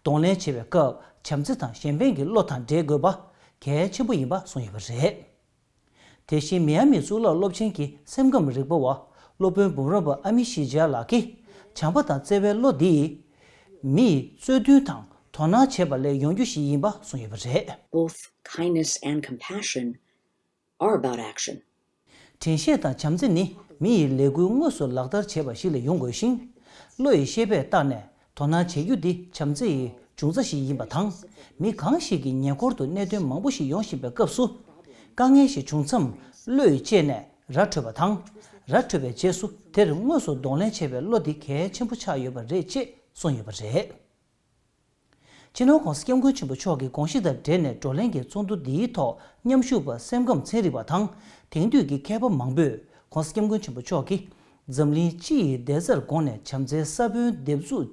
གདོང་ལེན་བྱེད་པའི་སྐབས་བྱམས་བརྩེ་དང་གཞན་ཕན་གྱི་བློ་དང་འབྲེལ་དགོས་པ་གལ་ཆེན་པོ་ཡིན་པ་གསུངས་ཡོད་པ་རེད། དེ་བཞིན་མི་ཡ་མི་གཙུག་ལག་སློབ་ཆེན་གྱི་སེམས་ཁམས་རིག་པ་བ་སློབ་དཔོན་འབུམ་རམས་པ་ཨ་མི་ཤི་ཇ་ལགས་ཀྱིས། བྱམས་པ་དང་བརྩེ་བའི་བློ་འདིས་མི་ཡི་རྩོད་མཐུན་དང་དོ་སྣང་བྱེད་པ་ལས་ཡོང་རྒྱུ་ཞིག་ཡིན་པ་གསུངས་ཡོད་པ་རེད། Both kindness and compassion are about action. དྲན་ཤེས་དང་བྱམས་བརྩེ་ནི་མི་ཡི་ལས་འགུལ་དངོས་སུ་ལག་བསྟར་བྱེད་པ་ཞིག་ལས་ཡོང་དགོས་ཤིང་། བློ་ཡི་ཤེས་པས་བརྟགས་ནས་དོ་སྣང་བྱེད་རྒྱུ་འདི་བྱམས་བརྩེ་ཡི་འབྱུང་རྩ་ཞིག་ཡིན་པ་དང་། མི་གང་ཞིག་གི་ཉེ་འཁོར་དུ་གནད་དོན་མང་པོ་ཞིག་ཡོང་བཞིན་པའི་སྐབས་སུ། དཀའ་ངལ་ཞིག་བྱུང་མཚམས་བློ་ཡིས་དཔྱད་ནས་ར་འཕྲོད་པ་དང་། ར་འཕྲོད་པའི་རྗེས་སུ་དེར་དངོས་སུ་གདོང་ལེན་བྱེད་པའི་བློ་འདི་གལ་ཆེན་པོ་ཆགས་ཡོད་པ་རེད་ཅེས་གསུངས་ཡོད་པ་རེད། སྤྱི་ནོར་༸གོང་ས་༸སྐྱབས་མགོན་ཆེན་པོ་མཆོག་གི་དགོངས་གཞི་དང་འབྲེལ་ནས་བགྲོ་གླེང་གི་ཚོགས་འདུ་འདིའི་ཐོག་མཉམ་ཞུགས་པ་སེམས་ཁམས་ཚན་རིག་པ་དང་དེང་དུས་ཀྱི་མཁས་པ་མང་པོས་༸གོང་ས་༸སྐྱབས་མགོན་ཆེན་པོ་མཆོག་གིས་འཛམ་གླིང་སྤྱི་ཡི་བདེ་རྩར་དགོངས་ནས་བྱམས་བརྩེའི་ས་བོན་འདེབས་འཛུགས་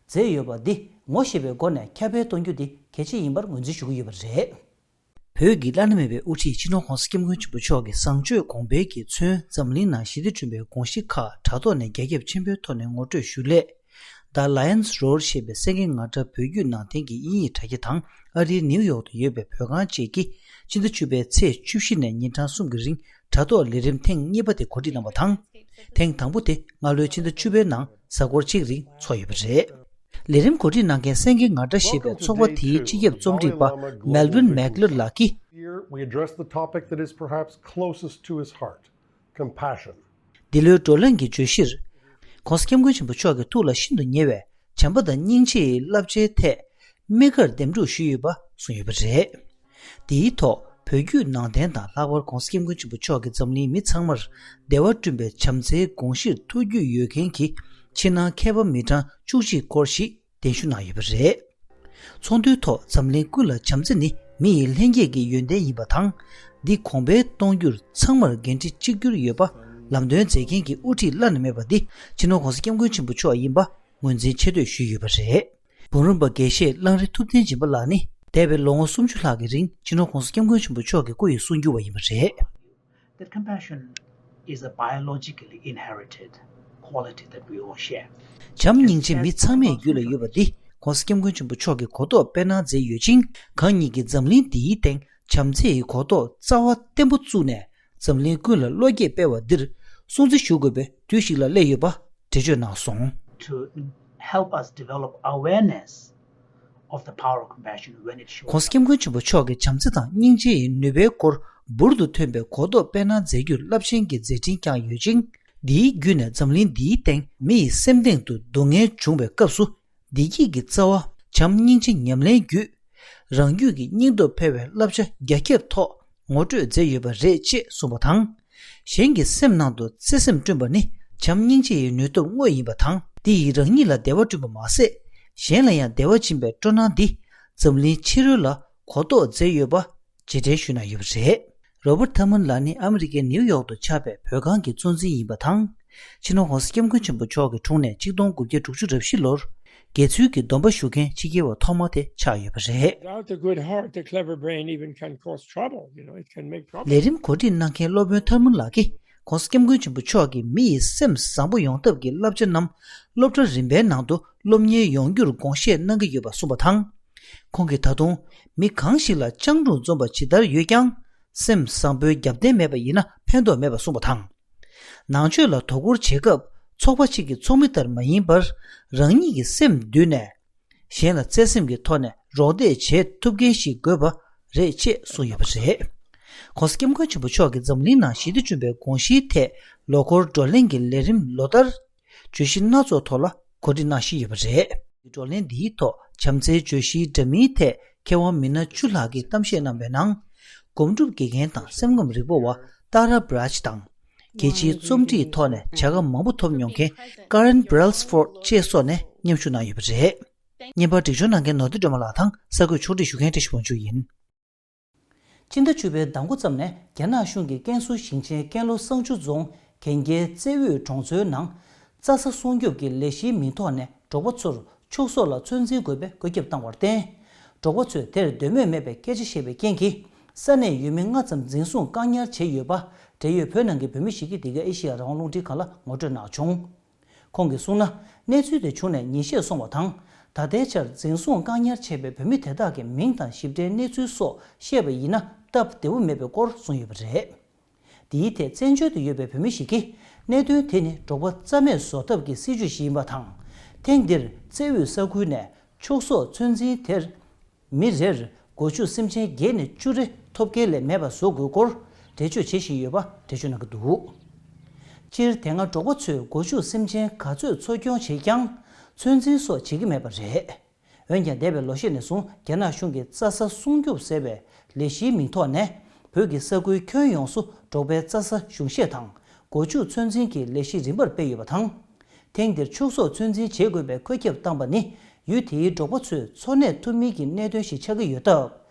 མཛད་ཡོད་པ་འདི་ངོ་ཤེས་པའི་སྒོ་ནས་ཁྱབ་སྤེལ་གཏོང་རྒྱུ་འདི་གལ་ཆེ་ཡིན་པར་ངོས་འཛིན་ཞུ་གི་ཡོད་པ་རེད། བོད་ཀྱི་བླ་ན་མེད་པའི་དབུ་ཁྲིད་སྤྱི་ནོར་༸གོང་ས་༸སྐྱབས་མགོན་ཆེན་པོ་མཆོག་གི་བཟང་སྤྱོད་གོང་འཕེལ་གྱིས་མཚོན་འཛམ་གླིང་ནང་ཞི་བདེ་བསྐྲུན་པའི་དགོངས་གཞི་ཁག་དྲ་ཐོག་ནས་རྒྱ་ཁྱབ་ཆེན་པོའི་ཐོག་ནས་ངོ་སྤྲོད་ཞུ་སླད། The Lion's Roar ཞེས་པའི་སེང་གེ་ང་འདྲ་བོད་བརྒྱུད་ནང་བསྟན་གྱི་དབྱིན་ཡིག་དྲ་རྒྱ་དང་ཨ་རིའི་ནིའུ་ཡོག་ཏུ་ཡོད་པའི་བོད་ཁང་བཅས་ཀྱིས་ཕྱི་ཟླ་བཅུ་པའི་ཚེས་བཅུ་བཞི་ནས་ཉིན་གྲངས་གསུམ་གྱི་རིང་དྲ་ཐོག་ལས་རིམ་ཐེངས་གཉིས་པ་དེ་གོ་སྒྲིག་གནང་བ་དང་། ཐེངས་དང་པོ་དེ་སྔ་ལོའི་ཕྱི་ཟླ་བཅུ་པའི་ནང་གཟའ་འཁོར་གཅིག་རིང་འཚོགས་ཡོད་པ་རེད། ལས་རིམ་གོ་སྒྲིག་གནང་མཁན་སེང་གེ་ང་འདྲ་ཞེས་པའི་ཚོགས་པ་དེའི་སྤྱི་ཁྱབ་རྩོམ་སྒྲིག་པ་Melvin Meagler ལགས་ཀྱིས། Here, we address the topic that is perhaps closest to his heart, compassion. འདི་ལོའི་བགྲོ་གླེང་གི་བརྗོད་གཞིར། ༸གོང་ས་༸སྐྱབས་མགོན་ཆེན་པོ་མཆོག་གི་ཐུགས་ལ་ཤིན་ཏུ་ཉེ་བའི་བྱམས་པ་དང་སྙིང་རྗེ་ཡི་བསླབ་བྱའི་ཐད་དམིགས་བཀར་འདེམས་སྒྲུག་ཞུས་ཡོད་པ་གསུངས་ཡོད་པ་རེད། དེའི་ཐོག་བོད་བརྒྱུད་ནང་བསྟན་དང་ལྷག་པར་༸གོང་ས་༸སྐྱབས་མགོན་ཆེན་པོ་མཆོག་གིས་འཛམ་གླིང་མི་ཚང་མར་བདེ་བ་བསྐྲུན་པའི་བྱམས་བརྩེའི་དགོངས་གཞིར་ཐུགས་རྒྱུས་ཡོད་མཁན་གྱི་ཕྱི་ནང་མཁས་པ་མི་གྲངས་བཅུ་གཅིག་སྐོར་ཞིག་གདན་ཞུ་གནང་ཡོད་པ་རེད། ཚོགས་འདུའི་ཐོག་འཛམ་གླིང་ཀུན་ལ་བྱམས་བརྩེ་ནི་ མི་ཡི་ལྷན་སྐྱེས་ཀྱི་ཡོན་ཏན་ཡིན་པ་དང་། འདི་གོང་འཕེལ་གཏོང་རྒྱུར་ཚང་མར་འགན་འཁྲི་གཅིག་གྱུར་ཡོད་པ། ལམ་སྟོན་མཛད་མཁན་གྱི་དབུ་ཁྲིད་བླ་ན་མེད་པ་འདི་སྤྱི་ནོར་༸གོང་ས་༸སྐྱབས་མགོན་ཆེན་པོ་མཆོག་ཡིན་པ་ངོས་འཛིན་ཆེ་བསྟོད་ཞུས་ཡོད་པ་རེད། འབུམ་རམས་པ་དགེ་བཤེས་གླང་རི་ཐུབ་བསྟན་སྦྱིན་པ་ལགས་ནི་འདས་པའི་ལོ་ངོ་སུམ་ཅུ་ལྷག་གི་རིང་སྤྱི་ནོར་༸གོང་ས་༸སྐྱབས་མགོན་ཆེན་པོ་མཆོག་གི་སྐུ་ཡི་གསུང་སྒྱུར་བ་ཡིན་པ་རེད། That compassion is a biologically inherited quality that we all share. བྱམས་སྙིང་རྗེ་མི་ཚང་མའི་རྒྱུད་ལ་ཡོད་པ་འདི་༸གོང་ས་༸སྐྱབས་མགོན་ཆེན་པོ་མཆོག་གིས་གོ་རྟོགས་དཔེར་ན་མཛད་ཡོད་ཅིང་། གང་ཉིད་ཀྱིས་འཛམ་གླིང་འདིའི་སྟེང་བྱམས་བརྩེ་ཡི་གོ་རྟོགས་རྩ་བ་བརྟན་པོ་བཙུགས་ནས། འཛམ་གླིང་ཀུན་ལ་བློ་སྐྱེད་སྤེལ་བ་འདིར་སྲུང་བརྩི་ཞུ་དགོས་པའི་དུས་ཤིག་ལ་སླེབས་ཡོད་པ་འགྲེལ་བརྗོད་གནང་སོང་། To help us develop awareness of the power of compassion when it shows up. ༸གོང་ས་༸སྐྱབས་མགོན་ཆེན་པོ་མཆོག་གིས་བྱམས་བརྩེ་དང་སྙིང་རྗེ་ཡི་ནུས་པའི་སྐོར་འབུར་དུ་ཐོན་པའི་གོ་རྟོགས་དཔེར་ན་མཛད་རྒྱུར་རླབས་ཆེན་གྱི་མཛད་འཕྲིན་བསྐྱངས་ཡོད་ཅིང་། འདིའི་བརྒྱུད་ནས་འཛམ་གླིང་འདིའི་སྟེང་མི་ཡི་སེམས་གཏིང་དུ་སྡུག་བསྔལ་བྱུང་བའི་སྐབས་སུ། བདེ་སྐྱིད་ཀྱི་རྩ་བ་བྱམས་སྙིང་རྗེ་ཉམས་ལེན་བརྒྱུད། རང་རྒྱུད་ཀྱི་སྙིང་སྟོབས་འཕེལ་བའི་བསླབ་བྱ་རྒྱ་ཁྱབ་ཐོག་ངོ་སྤྲོད་མཛད་ཡོད་པ་རེད་ཅེས་གསུངས་པ་དང་། གཞན་གྱི་སེམས་ནང་དུ་བརྩེ་སེམས་བསྐྲུན་པ་ནི་བྱམས་སྙིང་རྗེ་ཡི་ནུས་སྟོབས་དངོས་ཡིན་པ་དང་། འདི་ཡིས་རང་ཉིད་ལ་བདེ་བ་བསྐྲུན་པ་མ་ཟད། གཞན་ལ་ཡང་བདེ་བ་སྦྱིན་པའི་སྤྲོ་སྣང་འདི་འཛམ་གླིང་ཕྱི་རོལ་ལ་གོ་རྟོགས་མཛད་ཡོད་པ་རྗེས་དྲན་ཞུས་གནང་ཡོད་པ་རེད། རོ་བར་ཐར་མན་ལགས་ནི་ཨ་མི་རི་ཀའི་ནིའུ་ཡོག་ཏུ་ཆགས་པའི་བོད་ཁང་གི་གཙོ་འཛིན་ཡིན་པ་དང་། སྤྱི་ནོར་༸གོང་ས་༸སྐྱབས་མགོན་ཆེན་པོ་མཆོག་གི་དྲུང་ནས་ཆིག་སྟོང་དགུ་བརྒྱ་དྲུག་ཅུ་རེ་བཞི་ལོར་དགེ་ཚུལ་གྱི་སྡོམ་པ་ཞུ་མཁན་ཕྱི་རྒྱལ་བ་ཐོག་མ་དེ་ཆགས་ཡོད་པ་རེད། Without the good heart, the clever brain even can cause trouble, you know, it can make trouble. ལས་རིམ་གོ་སྒྲིག་གནང་མཁན་སློབ་དཔོན་ཐར་མན་ལགས་ཀྱིས་༸གོང་ས་༸སྐྱབས་མགོན་ཆེན་པོ་མཆོག་གིས་མི་ཡི་སེམས་བཟང་པོ་ཡོང་ཐབས་ཀྱི་བསླབ་བྱ་རྣམས་སློབ་གྲྭ་རིམ་པའི་ནང་དུ་སློབ་གཉེར་ཡོང་རྒྱུར་དགོངས་བཞེས་གནང་གི་ཡོད་པ་གསུངས་པ་དང་། ཁོང་གིས་ད་དུང་མི་གང་ཞིག་ལ་སྤྱང་གྲུང་འཛོམས་པ་ཇི་ལྟར་ཡོད་ཀྱང་། སེམས་བཟང་པོའི་རྒྱབ་རྟེན་མེད་པ་ཡིན་ན་ཕན་ཐོགས་མེད་པ་གསུངས་པ་དང་། ནང་ཆོས་ལ་དོ་ཁུར་བྱེད་སྐབས་ཚོགས་པ་གཅིག་གི་ཚོགས་མི་ལྟར་མ་ཡིན་པར། རང་ཉིད་ཀྱི་སེམས་བསྡུས་ནས། གཞན་ལ་བརྩེ་སེམས་ཀྱི་ཐོག་ནས་རོགས་འདེགས་བྱེད་ཐུབ་མཁན་ཞིག་དགོས་པ་རེད་ཅེས་གསུངས་ཡོད་པ་རེད། ༸གོང་ས་༸སྐྱབས་མགོན་ཆེན་པོ་མཆོག་གིས་འཛམ་གླིང་ནང་ཞི་བདེ་བསྐྲུན་པའི་དགོངས་གཞིའི་ཐད་ལོ་འཁོར་བགྲོ་གླེང་གི་ལས་རིམ་ལོ་ལྟར་བརྗོད་གཞི་སྣ་ཚོགས་ཐོག་ལ་གོ་སྒྲིག་གནང་བཞིན་ཡོད་པ་རེད། བགྲོ་གླེང་འདིའི་ཐོག་བྱམས་བརྩེའི་བརྗོད་གཞིའི་འདྲ་མིན་ཐད་མཁས་དབང་མི་སྣ་བཅུ་ལྷག་གིས་གཏམ་བཤད་གནང་བའི་ནང་། སྒོམ་སྒྲུབ་དགེ་རྒན་དང་སེམས་ཁམས་རིག་པ་བ་ཏཱ་ར་བྷ་རཱཇ་དང་། རྒྱལ་སྤྱིའི་རྩོམ་སྒྲིག་ཐོག་ནས་བྱ་དགའ་མང་པོ་ཐོབ་མྱོང་མཁན་ཀ་རན་བྷ་རལ་སི་ཕོར་ཌི་བཅས་སོགས་ནས་མཉམ་ཞུགས་གནང་ཡོད་པ་རེད། བརྙན་པར་སྒྲིག་སྦྱོར་གནང་མཁན་ནོར་བུ་སྒྲོལ་མ་ལགས་དང་གསར་འགོད་ཕྱོགས་སྒྲིག་ཞུ་མཁན་བཀྲ་ཤིས་དབང་ཕྱུག་ཡིན། སྤྱི་ཟླ་བཅུ་པའི་ཟླ་འགོ་ཙམ་ནས་རྒྱ་ནག་གཞུང་གིས་ཀན་སུའུ་ཞིང་ཆེན་ཀན་ལྷོ་བསང་ཆུ་རྫོང་གན་རྐྱལ་རྩེ་དབུས་གྲོང་ཚོའི་ནང་རྩྭ་ས་སྲུང་སྐྱོབ་ཀྱི་ལས་གཞིའི་མིང་ཐོག་ནས་འབྲོག་པ་ཚོར་ཕྱུགས་ཟོག་ལ་ཚོད་འཛིན་དགོས་པའི་བཀོད་ཁྱབ་བཏང་བར་བརྟེན། འབྲོག་པ་ཚོས་དེར་འདོད་མོས་མེད་པའི་སྐད་ཆ་བཤད་པའི་རྐྱེན་གྱིས། ས་གནས་ཡུལ་མི་ལྔ་ཙམ་འཛིན་བཟུང་བཀག་ཉར་བྱས་ཡོད་པ། འབྲེལ་ཡོད་བོད་ནང་གི་བོད་མི་ཞིག་གིས་འདི་ག་ཨེ་ཤེ་ཡ་རང་དབང་རླུང་འཕྲིན་ཁང་ལ་ངོ་སྤྲོད་གནང་བྱུང་། ཁོང་གིས་གསུངས་ན། གནས་ཚུལ་དེ་བྱུང་ནས་ཉིན་ཤས་སོང་བ་དང་། ད་ལྟའི་ཆར་འཛིན་བཟུང་བཀག་ཉར་བྱས་པའི་བོད་མི་དེ་དག་གི་མིང་དང་ཞིབ་ཕྲའི་གནས་ཚུལ་སོགས་བཤད་པ་ཡིན་ན་སྟབས་བདེ་པོ་མེད་པའི་སྐོར་གསུངས་ཡོད་པ་རེད། འདིའི་ཐད་བཙན་བྱོལ་དུ་ཡོད་པའི་བོད་མི་ཞིག་གིས། གནད་དོན་དེ་ནི་འབྲོག་པ་རྩ་མེད་བཟོ་ཐབས་ཀྱི་སྲིད་ཇུས་ཤིག་ཡིན་པ་དང་། ཐེངས་འདིར་རྩེ་དབུས་ས་ཁུལ་ནས་ཕྱུགས་ཟོག་ཚོད་འཛིན་དེར། མི་རེར་སྒོ་ཕྱུགས་སེམས་ཅན་བརྒྱད་ནས་བཅུ་རེ་ཐོབ་སྐལ་ལས་མེད་པ་བཟོ་དགོས་སྐོར་འགྲེལ་བརྗོད་བྱེད་བཞིན་ཡོད་པ་འགྲེལ་བརྗོད་གནང་གི་འདུག་སྤྱིར་དེ་སྔ་འབྲོག་པ་ཚོས་སྒོ་ཕྱུགས་སེམས་ཅན་ག་ཚོད་འཚོ་སྐྱོང་བྱེད་ཀྱང་ཚོད་འཛིན་སོགས་བྱེད་ཀྱི་མེད་པ་རེད། འོན་ཀྱང་འདས་པའི་ལོ་ཤས་ནས་བཟུང་རྒྱ་ནག་གཞུང་གིས་རྩྭ་ས་སྲུང་སྐྱོབ་ཟེར་བའི་ལས་གཞིའི་མིང་ཐོག་ནས་བོད་ཀྱི་ས་ཁུལ་ཁྱོན་ཡོངས་སུ་འབྲོག་པའི་རྩྭ་ས་གཞུང་བཞེས་དང་སྒོ་ཕྱུགས་ཚོད་འཛིན་གྱི་ལས་གཞི་རིམ་པར་སྤེལ་ཡོད་པ་དང་། ཐེངས་འདིར་ཕྱུགས་ཟོག་ཚོད་འཛིན་བྱེད་དགོས་པའི་བཀོད་ཁྱབ་བཏང་པ་ནི་ཡུལ་དེའི་འབྲོག་པ་ཚོས་འཚོ་གནས་ཐུབ་མིན་གྱི་གནད་དོན་ཞིག་ཆགས་ཀྱི་ཡོད་སྟབས།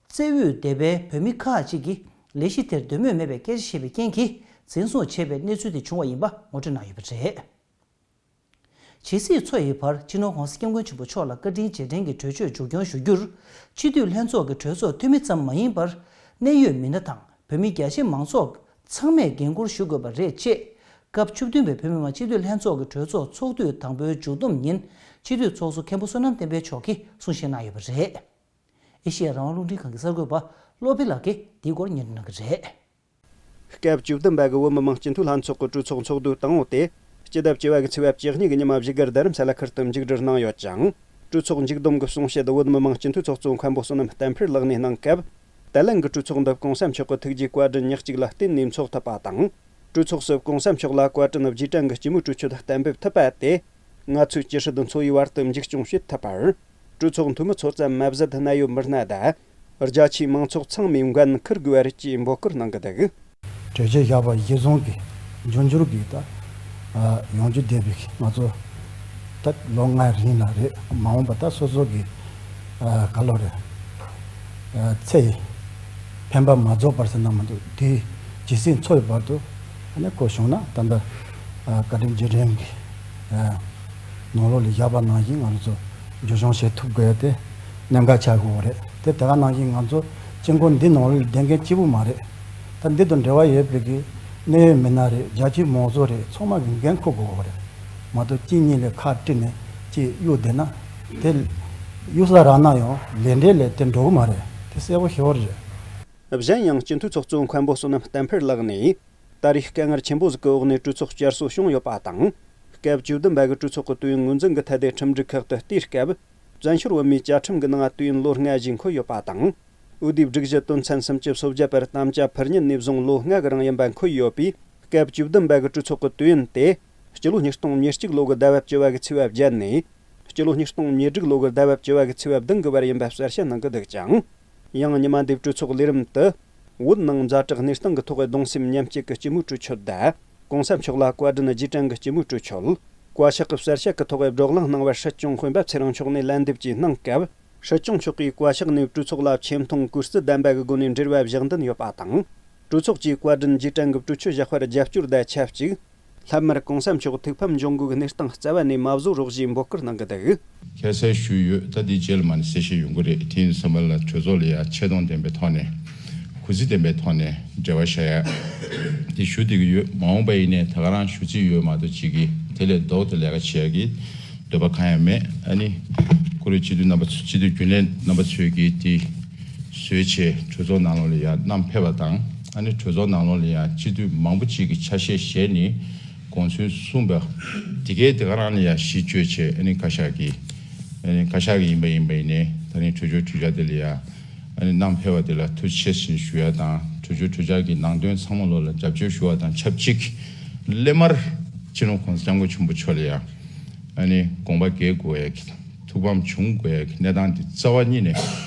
རྩེ་དབུས་སྡེ་པའི་བོད་མི་ཁག་ཅིག་གིས་ལས་གཞི་དེར་འདོད་མོས་མེད་པའི་སྐད་ཆ་བཤད་པའི་རྐྱེན་གྱིས་འཛིན་བཟུང་བྱས་པའི་གནས་ཚུལ་དེ་བྱུང་བ་ཡིན་པ་ངོ་སྤྲོད་གནང་ཡོད་པ་རེད། ཇི་སྲིད་འཚོ་ཡི་བར་སྤྱི་ནོར་༸གོང་ས་༸སྐྱབས་མགོན་ཆེན་པོ་མཆོག་ལ་བཀའ་དྲིན་རྗེས་དྲན་གྱི་གྲོས་ཆོད་མཇུག་སྐྱོང་ཞུ་རྒྱུར་སྤྱི་འཐུས་ལྷན་ཚོགས་ཀྱི་གྲོས་ཚོགས་འཐུས་མི་ཙམ་མ་ཡིན་པར་གནད་ཡོད་མི་སྣ་དང་བོད་མི་རྒྱ་ཆེ་མང་ཚོགས་ཚང་མས་འགན་འཁུར་ཞུ་དགོས་པ་རེད་ཅེས། སྐབས་བཅུ་བདུན་པའི་བོད་མི་མང་སྤྱི་འཐུས་ལྷན་ཚོགས་ཀྱི་གྲོས་ཚོགས་ཚོགས་དུས་དང་པོའི་མཇུག་བསྡོམས་ཉིན་སྤྱི་འཐུས་ཚོགས་གཙོ་མཁན་པོ་བསོད་ནམས་བསྟན་འཕེལ་མཆོག་གིས་གསུང་བཤད་གནང་ཡོད་པ་རེད། ཨེ་ཤེ་ཡ་རང་དབང་རླུང་འཕྲིན་ཁང་གི་གསར་འགོད་པ་བློ་བྷེ་ལགས་ཀྱིས་འདིའི་སྐོར་སྙན་སྒྲོན་གནང་གི་རེད། སྐབས་བཅུ་བདུན་པ་གི་བོད་མི་མང་སྤྱི་འཐུས་ལྷན་ཚོགས་ཀྱི་གྲོས་ཚོགས་ཚོགས་དུས་དང་པོ་དེ་སྤྱི་ཟླ་བཅུ་བ་གི་ཚེས་པ་བཅུ་གཉིས་ཀྱི་ཉི་མ་བཞུགས་སྒར་རྡ་རམ་ས་ལ་ཁུལ་དུ་མཇུག་སྒྲིལ་གནང་ཡོད་ཅིང་། གྲོས་ཚོགས་མཇུག་བསྡོམས་ཀྱི་གསུང་བཤད་བོད་མི་མང་སྤྱི་འཐུས་ཚོགས་གཙོ་མཁན་པོ་བསོད་ནམས་བསྟན་འཕེལ་ལགས་ནས་གནང་སྐབས། ད་ལན་གྱི་གྲོས་ཚོགས་འདི་༸གོང་ས་མཆོག་གི་ཐུགས་རྗེའི་བཀའ་དྲིན་ཉག་གཅིག་ལ་བརྟེན་ནས་འཚོགས་ཐུབ་པ་དང་། གྲོས་ཚོགས་སུ་༸གོང་ས་མཆོག་ལ་བཀའ་དྲིན་རྗེས་དྲན་གྱི་སྐྱེས་བུ་གྲོས་ཆོད་གཏན་འབེབས་ཐུབ་པ་དེ། ང་ཚོའི་སྐྱིད་སྲིད་འཚོ་བའི་བར་དུ་འཇིག་སྐྱོང་བྱེད་ཐུབ་པར། གྲོས་ཚོགས་འཐུས་མི་ཚོ་ཙམ་མ་ཟད་གནད་ཡོད་མི་སྣ་དང་། རྒྱ་ཆེའི་མང་ཚོགས་ཚང་མས་འགན་འཁུར་དགོས་པ་རེད་ཅེས་འབོད་སྐུལ་གནང་གི་འདུག་གྲོས་ཆོད་བཞག་པ་གཞི་བཟུང་གིས་འབྱུང་འགྱུར་གྱི་ད་ཡོང་རྒྱུ་བསྡད་པའི་ང་ཚོ་ད་ལོ་ལྔའི་རིང་ལ་རེད། མ་འོངས་པ་ད་སོ་སོ་གི་ག་ལོ་རེད། ཚེ་ཡི་འཕེན་པ་མ་རྫོགས་པར་ཟེར་ན་མི་འདུག་དེའི་ཇི་སྲིད་འཚོ་ཡི་བར་དུ་ཨ་ནི་ཁོ་བྱུང་ན་ད་ལྟ་བཀའ་དྲིན་རྗེས་དྲན་གྱི་ནང་ལོགས་ལ་བཞག་པ་ནང་བཞིན་ང་ཚོ་སྒྱུར་སྦྱོང་བྱེད་ཐུབ་དགོས་ཏེ་གནད་འགག་ཆགས་དགོས་པ་རེད། དེ་དེ་ག་ནང་བཞིན་ང་ཚོ་སྐྱེ་འགོ་འདི་ནང་ལོགས་ལ་བསྡད་མཁན་གཅིག་པུ་མ་རེད། ད་འདི་དང་འབྲེལ་བ་ཡོད་པའི་གི་གནད་ཡོད་མི་སྣ་རེད། རྒྱ་ཆེའི་མང་ཚོགས་རེད། ཚང་མ་གི་འགན་འཁུར་དགོས་པ་རེད། མ་གཏོགས་གཅིག་གཉིས་ལ་ཁ་དཀྲིས་ནས་གཅིག་གཡུག་བསྡད་ན་དེ་གཡུག་ས་རག་ན་ཡང་ལས་འབྲས་ལ་དེ་འགྲོ་གི་མ་རེད། དེ་གསལ་པོ་ཞེ་པོ་རེད། གཞན་ཡང་སྤྱི་འཐུས་ཚོགས་གཙོ་མཁན་པོ་བསོད་ནམས་བསྟན་འཕེལ་ལགས་ནས། ད་རེས་དཀའ་ངལ་ཆེན་པོ་ཟིག་གི་འོག་ནས་གྲོས་ཚོགས་བསྐྱར་གསོ་བྱུང་ཡོད་པ་དང་། སྐབས་བཅུ་བདུན་པ་གི་གྲོས་ཚོགས་ཀྱི་དུས་ཡུན་ངོས་འཛིན་གྱི་ཐད་དེ་ཁྲིམས་སྒྲིག་ཁག་ཏུ་བལྟས་སྐབས། བཙན་བྱོལ་བོད་མིའི་བཅའ་ཁྲིམས་ཀྱི་ནང་དུས་ཡུན་ལོ་ལྔ་ཞིག་འཁོད་ཡོད་པ་དང་། འོས་བསྡུའི་སྒྲིག་གཞི་དོན་ཚན་སུམ་ཅུ་སོ་བརྒྱད་པར་དམ་བཅའ་ཕུལ་ཉིན་ནས་བཟུང་ལོ་ལྔ་གི་རིང་ཡིན་པ་འཁོད་ཡོད་པས། སྐབས་བཅུ་བདུན་པ་གི་གྲོས་ཚོགས་ཀྱི་དུས་ཡུན་དེ། སྤྱི་ལོ་ཉིས་སྟོང་ཉེར་གཅིག་ལོ་གི་ཟླ་བ་བཅུ་བ་གི་ཚེས་པ་བརྒྱད་ནས། སྤྱི་ལོ་ཉིས་སྟོང་ཉེར་དྲུག་ལོ་གི་ཟླ་བ་བཅུ་བ་གི་ཚེས་པ་བདུན་གི་བར་ཡིན་པ་གསལ་བཤད་གནང་གི་འདུག་ཅིང་། ཡང་ཉི་མ་འདིའི་གྲོས་ཚོགས་ལས་རིམ་དུ། བོད་ནང་ཛ་དྲག་གནས་སྟངས་ཀྱི་ཐོག་གི་གདུང་སེམས་མཉམ་སྐྱེད་ཀྱི་སྐྱིད་མོས་གྲོས་ཆོད་དང་། གོང་ས་མཆོག་ལ་བཀའ་དྲིན་རྗེས་དྲན་གྱི་སྐྱིད་མོས་གྲོས་ཆོད། བཀའ་ཤག་གི་གསལ་བཤད་ཀྱི་ཐོག་གི་བགྲོ་གླེང་གནང་བར་སྲིད་སྐྱོང་སྤེན་པ་ཚེ་རིང་མཆོག་ནས་ལན་འདེབས་ཀྱིས་གནང་སྐབས། སྲིད་སྐྱོང་མཆོག་གིས་བཀའ་ཤག་ནས་གྲོས་ཚོགས་ལ་ཆེ་མཐོང་གུས་བརྩི་ལྡན་པ་གི་སྒོ་ནས་འབྲེལ་བ་བཞག་འདུན་ཡོད་པ་དང་། གྲོས་ཚོགས་ཀྱིས་བཀའ་དྲིན་རྗེས་དྲན་གྱི་གྲོས་ཆོད་བཞག་པར་རྒྱབ་སྐྱོར་དང་ཆབས་ཅིག་སླད་མར་གོང་ས་མཆོག་ཐུགས་ཕམ་འབྱུང་དགོས་ཀྱི་གནས་སྟངས་རྩ་བ་ནས་མ་བཟོ་རོགས་ཞེས་འབོད་སྐུལ་གནང་གི་འདུག་ཁ་གསལ་ཞུས་ཡོད། ད་འདི་རྗེས་ལ་མ་ནི་གསལ་བཤད་ཡོང་གི་རེད། དེ་ཡིན་ཙམ་པ་ལ་གྲོས་ཚོགས་ལ་ཡང་ཆེ་མཐོང་ལྡན་པའི་ཐོག་ནས་གུས་བརྩི་ལྡན་པའི་ཐོག་ནས་འབྲེལ་བ་བྱ་ཡ་དེ་ཞུ་བསྡད་ཀྱི་ཡོད། མ་འོངས་པ་ཡིན་ནའི་ད་ག་རང་ཞུ་རྩིས་ཡོད་མ་གཏོགས་ཅིག་གིས་དེ་ལས་ལྡོག་སྟེ་ལས་ཀ་བྱེད་ཡ་གི་འདོད་པ་གང་ཡང་མེད། ཨ་ནི་ཁོ་རེ་སྤྱི་འཐུས་རྣམ་པ་ཚོ་སྤྱི་འཐུས་རྒྱུན་ལས་རྣམ་པ་ཚོས་ཀྱིས་དེ་བཟོས་བྱས་གྲོས་ཚོགས་ནང་ལོགས་ལ་ཡང་བསྣམས་ཕེབས་པ་དང་། ཨ་ནི་གྲོས་ཚོགས་ནང་ལོགས་ལ་ཡང་སྤྱི་འཐུས་མང་པོ་ཅིག་གིས་ཆ་ཤས་བཞེས་ནས་དགོངས་ཚུལ་གསུངས་པ་དེ་གའི་དེ་ག་རང་ལ་ཡང་གཞི་བཅོལ་བྱས། ཨ་ནི་བཀའ་ཤག་གིས་ཨ་ནི་བཀའ་ཤག་གིས་ཡིན་པ་ཡིན་པ་ཡིན་ནའི་ད་རིང་གྲོས་ཆོད་གྲོས་འཆར་དེ་ལ་ཡང་ཨ་ནི་བསྣམས་ཕེབས་པ་དེ་ལ་ཐུགས་རྗེ་ཆེ་ཞུ་ཡ་དང་། གྲོས་ཆོད་གྲོས་འཆར་གྱི་ནང་དོན་ཚང་མ་ལོགས་ལ་རྒྱབ་སྐྱོར་ཞུ་བ་དང་ཆབས་ཅིག་སླད་མར་སྤྱི་ནོར་༸གོང་ས་༸སྐྱབས་མགོན་ཆེན་པོ་མཆོག་ལ་ཡང་ཨ་ནི་དགོངས་པ་འགལ་དགོས་ཡ་གི་ཐུགས་ཕམ་བྱུང་དགོས་ཡ་གི་གནས་སྟངས་འདི་རྩ་བ་ཉིད་ནས་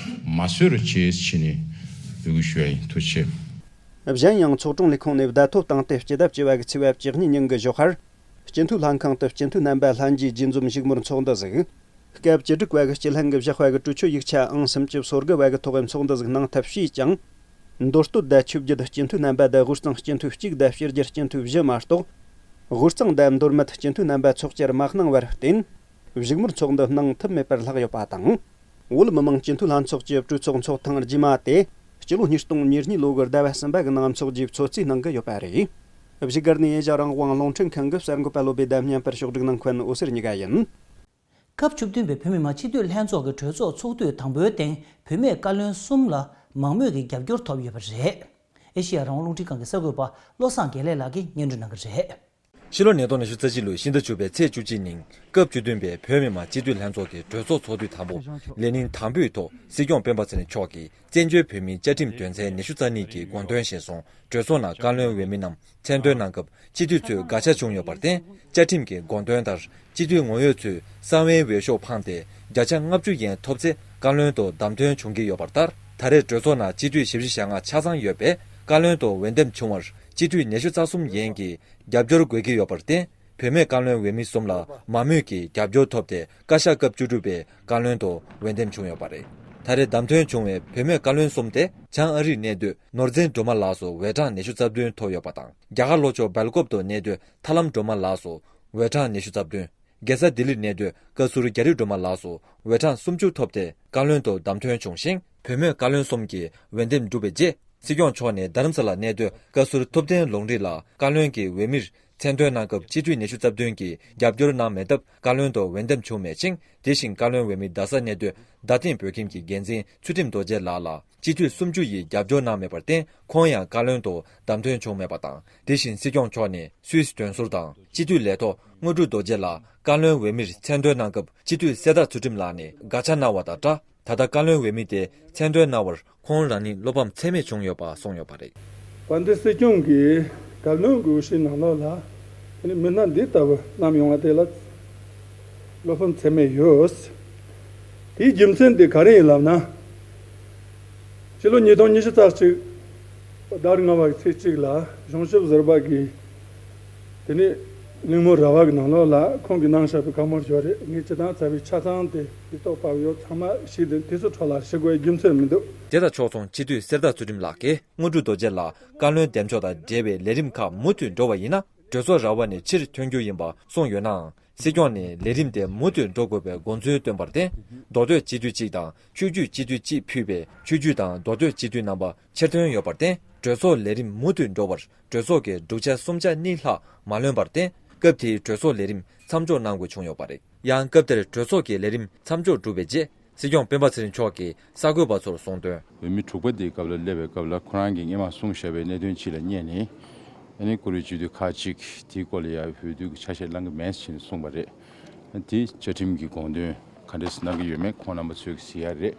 མ་བཟོ་རོགས་བྱེད་ཅེས་ནས་འབོད་སྐུལ་ཞུ་ཡ་ཡིན། ཐུགས་རྗེ་ཆེ། གཞན་ཡང་ཚོགས་དྲུང་ལས་ཁུངས་ནས་བརྡ་ཐོ་བཏང་སྟེ་སྤྱི་ཟླ་བཅུ་བ་གི་ཚེས་པ་བཅུ་གཉིས་ཉིན་གྱི་ཞོགས་ཁར། སྤྱི་འཐུས་ལྷན་ཁང་དུ་སྤྱི་འཐུས་རྣམ་པ་ལྷན་རྒྱས་རྗེས་འཛོམས་བཞུགས་མོལ་ཚོགས་འདུ་ཟིག་སྐབས་བཅུ་དྲུག་པ་གི་སྤྱི་ལྷན་གྱིས་བཞག་པ་གི་གྲོས་ཆོད་ཡིག་ཆ་ཨང་སུམ་ཅུ་སོ་དགུ་བ་གི་ཐོག་གི་ཚོགས་འདུ་ཟིག་གནང་ཐབས་བྱས་ཀྱང་། མདོ་སྟོད་དང་ཆོས་བརྒྱུད་སྤྱི་འཐུས་རྣམ་པ་དང་དབུས་གཙང་སྤྱི་འཐུས་གཅིག་དང་ཕྱི་རྒྱལ་སྤྱི་འཐུས་བཞི་མ་གཏོགས། དབུས་གཙང་དང་མདོ་སྨད་སྤྱི་འཐུས་རྣམ་པ་ཚོགས་བཅར་མ་གནང་བར་བརྟེན། བཞུགས་མོལ་ཚོགས་འདུ་གནང་ཐུབ་མེད་པར་ལྷག་ཡོད་པ་དང་། བོད་མི་མང་སྤྱི་འཐུས་ལྷན་ཚོགས་ཀྱི་གྲོས་ཚོགས་ཚོགས་ཐེངས་རྗེས་མ་དེ། སྤྱི་ལོ་ཉིས་སྟོང་ཉེར་གཉིས་ལོ་གི་ཟླ་བ་གསུམ་པ་གི་ནང་འཚོགས་རྒྱུའི་ཚོད་རྩིས་གནང་གི་ཡོད་པ་རེད། བཞུགས་སྒར་ནས་ཨེ་ཤ་རང་དབང་རླུང་འཕྲིན་ཁང་གི་གསར་འགོད་པ་བློ་བྷེ་དང་བརྙན་པར་ཕྱོགས་སྒྲིག་གནང་མཁན་འོད་ཟེར་གཉིས་ཀ་ཡིན། སྐབས་བཅུ་བདུན་པའི་བོད་མི་མང་སྤྱི་འཐུས་ལྷན་ཚོགས་ཀྱི་གྲོས་ཚོགས་ཚོགས་དུས་དང་པོའི་སྟེང་བུད་མེད་བཀའ་བློན་གསུམ་ལ་མང་མོས་ཀྱི་རྒྱབ་སྐྱོར་ཐོབ་ཡོད་པ་རེད། ཨེ་ཤེ་ཡ་རང་དབང་རླུང་འཕྲིན་ཁང་གི་གསར་འགོད་པ་བློ་བཟང་དགེ་ལེགས་ལགས་ཀྱིས་སྙན་སྒྲོན་གནང་གི་རེད། ཕྱི་ལོ་ཉིས་སྟོང་ཉི་ཤུ་རྩ་གཅིག་ལོའི་ཕྱི་ཟླ་བཅུ་པའི་ཚེས་བཅུ་གཅིག་ཉིན་སྐབས་བཅུ་བདུན་པའི་བོད་མི་མང་སྤྱི་འཐུས་ལྷན་ཚོགས་ཀྱི་གྲོས་ཚོགས་ཚོགས་དུས་དང་པོ་ལས་ཉིན་དང་པོའི་ཐོག་སྲིད་སྐྱོང་སྤེན་པ་ཚེ་རིང་མཆོག་གིས་བཙན་བྱོལ་བོད་མིའི་བཅའ་ཁྲིམས་དོན་ཚན་ཉི་ཤུ་རྩ་གཉིས་ཀྱི་དགོངས་དོན་གཞིར་བཟུང་གྲོས་ཚོགས་ནང་བཀའ་བློན་འོས་མི་རྣམས་མཚན་འདོན་གནང་སྐབས་སྤྱི་འཐུས་ཚོས་དགག་བྱ་བྱུང་ཡོད་པར་བརྟེན། བཅའ་ཁྲིམས་ཀྱི་དགོངས་དོན་ལྟར་སྤྱི་འཐུས་ངོ་ཡོད་ཚོས་གསང་བའི་འོས་ཤོག་འཕངས་ཏེ་བརྒྱ་ཆ་ལྔ་བཅུ་ཡན་ཐོབ་ཚེ་བཀའ་བློན་དུ་བདམས་ཐོན་བྱུང་གི་ཡོད་པ་ལྟར། ད་རེས་གྲོས་ཚོགས་ནང་སྤྱི་འཐུས་བཞི་བཅུ་ཞེ་ལྔ་ཆ་ཚང་ཡོད་པས་བཀའ་བློན་དུ་འོས་འདེམས་བྱུང་བར་སྤྱི་འཐུས་ཉི་ཤུ་རྩ་གསུམ་ཡན་གྱིས་རྒྱབ་སྐྱོར་དགོས་ཀྱི་ཡོད་པར་བརྟེན། བུད་མེད་བཀའ་བློན་འོས་མི་གསུམ་ལ་མང་མོས་ཀྱིས་རྒྱབ་སྐྱོར་ཐོབ་སྟེ་བཀའ་ཤག་སྐབས་བཅུ་དྲུག་པའི་བཀའ་བློན་དུ་འོས་འདེམས་བྱུང་ཡོད་པ་རེད། ད་རེས་བདམས་ཐོན་བྱུང་བའི་བུད་མེད་བཀའ་བློན་གསུམ་དེ་བྱང་ཨ་རིར་གནས་སྡོད་ནོར་འཛིན་སྒྲོལ་མ་ལགས་སུ་འོས་གྲངས་ཉི་ཤུ་རྩ་བདུན་ཐོབ་ཡོད་པ་དང་། རྒྱ་གར་ལྷོ་ཕྱོགས་སྦེལ་ཀོབ་ཏུ་གནས་སྡོད་ཐར་ལམ་སྒྲོལ་མ་ལགས་སུ་འོས་གྲངས་ཉི་ཤུ་རྩ་བདུན། རྒྱལ་ས་ལྡི་ལིར་གནས་སྡོད་བཀའ་ཟུར་རྒྱ་རི་སྒྲོལ་མ་ལགས་སུ་འོས་གྲངས་སུམ་ཅུ་ཐོབ་སྟེ་བཀའ་བློན་དུ་བདམས་ཐོན་བྱུང་ཞིང་། བུད་མེད་བཀའ་བློན་གསུམ་གྱིས་འོས་འདེམས་གྲུབ་པའི་རྗེས། སྲིད་སྐྱོང་མཆོག་ནས་རྡ་རམ་ས་ལར་གནས་སྡོད་བཀའ་ཟུར་ཐུབ་བསྟན་ལུང་རིགས་ལགས་བཀའ་བློན་གྱི་འོས་མིར་མཚན་འདོན་གནང་སྐབས་སྤྱི་འཐུས་ཉི་ཤུ་རྩ་བདུན་གྱིས་རྒྱབ་སྐྱོར་གནང་མེད་སྟབས་བཀའ་བློན་དུ་འོས་འདེམས་བྱུང་མེད་ཅིང་། དེ་བཞིན་བཀའ་བློན་འོས་མི་རྡ་སར་གནས་སྡོད་རྡ་སྟེང་བོད་ཁྱིམ་གྱི་འགན་འཛིན་ཚུལ་ཁྲིམས་རྡོ་རྗེ་ལགས་ལ་སྤྱི་འཐུས་སུམ་ཅུ་ཡིས་རྒྱབ་སྐྱོར་གནང་མེད་པར་བརྟེན། ཁོང་ཡང་བཀའ་བློན་དུ་བདམས་ཐོན་བྱུང་མེད་པ་དང་། དེ་བཞིན་སྲིད་སྐྱོང་མཆོག་ནས་སུད་སི་དོན་ཟུར་དང་སྤྱི་འཐུས་ལས་ཐོག་དངོས་གྲུབ་རྡོ་རྗེ་ལགས་བཀའ་བློན་འོས་མིར་མཚན་འདོན་གནང་སྐབས་སྤྱི་འཐུས་གསེར་རྟ་ཚུལ་ཁྲིམས་ལགས་ནས་དགག་བྱ་གནང་བ་དང་སྦྲགས། ད་ལྟ་བཀའ་བློན་འོས་མི་དེ་མཚན་འདོན་གནང་བར་ཁོང་རང་ཉིད་བློ་ཕམ་ཚད་མེད་བྱུང་ཡོད་པ་གསུངས་ཡོད་པ་རེད། དཔལ་ལྡན་སྲིད་སྐྱོང་གིས་བཀའ་བློན་གྱི་འོས་གཞིའི་ནང་ལོགས་ལ་མི་སྣ་འདི་ལྟ་བུ་བསྣམས་ཡོང་བ་དེ་ལ་བློ་ཕམ་ཚད་མེད་ཡོད། དེའི་རྒྱུ་མཚན་དེ་ག་རེ་ཡིན་ལབ་ན། ཕྱི་ལོ་ཉིས་སྟོང་ཉི་ཤུ་རྩ་གཅིག་ཟླ་ལྔ་པའི་ཚེས་གཅིག་ལ་གཞུང་ཞབས་ཟུར་པ་གིས་དེ་ནས་ གླིང་མོ་ར་བ་གི་ནང་ལོགས་ལ་ཁོང་གིས་གནང་བཞག་པའི་བཀའ་མོལ་ཞིག་ཡོད་རེད། ངས་སྤྱིར་བཏང་རྩ་བའི་ཆ་ཚང་དེ་ཡིག་ཐོག་ཕབ་ཡོད། ཚང་མ་ཞིག་དེ་དེ་ཚོ་འཕྲོ་ལ་ཞུ་དགོས་རྒྱུ་མཚན་མི་འདུག་དེ་དང་ཕྱོགས་མཚུངས་སྤྱི་འཐུས་གསེར་རྟ་ཚུལ་ཁྲིམས་ལགས་ཀྱིས་དངོས་གྲུབ་རྡོ་རྗེ་ལགས་བཀའ་བློན་འདེམས་ཕྱོགས་དང་འབྲེལ་བའི་ལས་རིམ་ཁག་མུ་མཐུད་འགྲོ་བ་ཡིན་ན། གྲོས་ཚོགས་ར་བ་ནས་ཕྱིར་ཐོན་རྒྱུ་ཡིན་པ་གསུངས་ཡོད་ནའང་། སྲིད་སྐྱོང་ནས་ལས་རིམ་དེ་མུ་མཐུད་འགྲོ་དགོས་པའི་དགོངས་ཚུལ་བཏོན་པར་བརྟེན། མདོ་སྟོད་སྤྱི་འཐུས་གཅིག་དང་ཆོས་བརྒྱུད་སྤྱི་འཐུས་གཅིག་ཕུད་པའི་ཆོས་བརྒྱུད་དང་མདོ་སྟོད་སྤྱི་འཐུས་རྣམ་པ་ཕྱིར་ཐོན་ཡོད་པར་བརྟེན། གྲོས་ཚོགས་ལས་རིམ་མུ་མཐུད་འགྲོ་བར་གྲོས་ཚོགས་ཀྱི་འབྲུག་ཆ་སུམ་ཆ་གཉིས་ལྷག་མ་ལོན་པར་བརྟེན། སྐབས་དེའི་གྲོས་ཚོགས་ལས་རིམ་མཚམས་འཇོག་གནང་དགོས་བྱུང་ཡོད་པ་རེད། ཡང་སྐབས་དེར་གྲོས་ཚོགས་ཀྱི་ལས་རིམ་མཚམས་འཇོག་གྲུབ་པའི་རྗེས། སྲིད་སྐྱོང་སྤེན་པ་ཚེ་རིང་མཆོག་གིས་གསར་འགོད་པ་ཚོར་གསུངས་དོན། འོས་མི་དྲུག་པ་དེའི་སྐབས་ལ་སླེབས་པའི་སྐབས་ལ་ཁོ་རང་གིས་སྔས་མ་གསུངས་བཞག་པའི་གནད་དོན་ཅིག་ལ་བསྙད་ནས། ཨ་ནི་བཀུར་འོས་སྤྱི་འཐུས་ཁག་ཅིག་དེའི་སྐོར་ལ་ཡང་འོས་བསྡུ་གི་ཆ་ཤས་བླང་གི་མེད་ཅེས་གསུངས་པ་རེད། དེ་བཅའ་ཁྲིམས་ཀྱི་དགོངས་དོན་ག་འདྲས་གནང་གི་ཡོད་མེད་ཁོང་རྣམ་པ་ཚོས་གཟིགས་ཡ་རེད།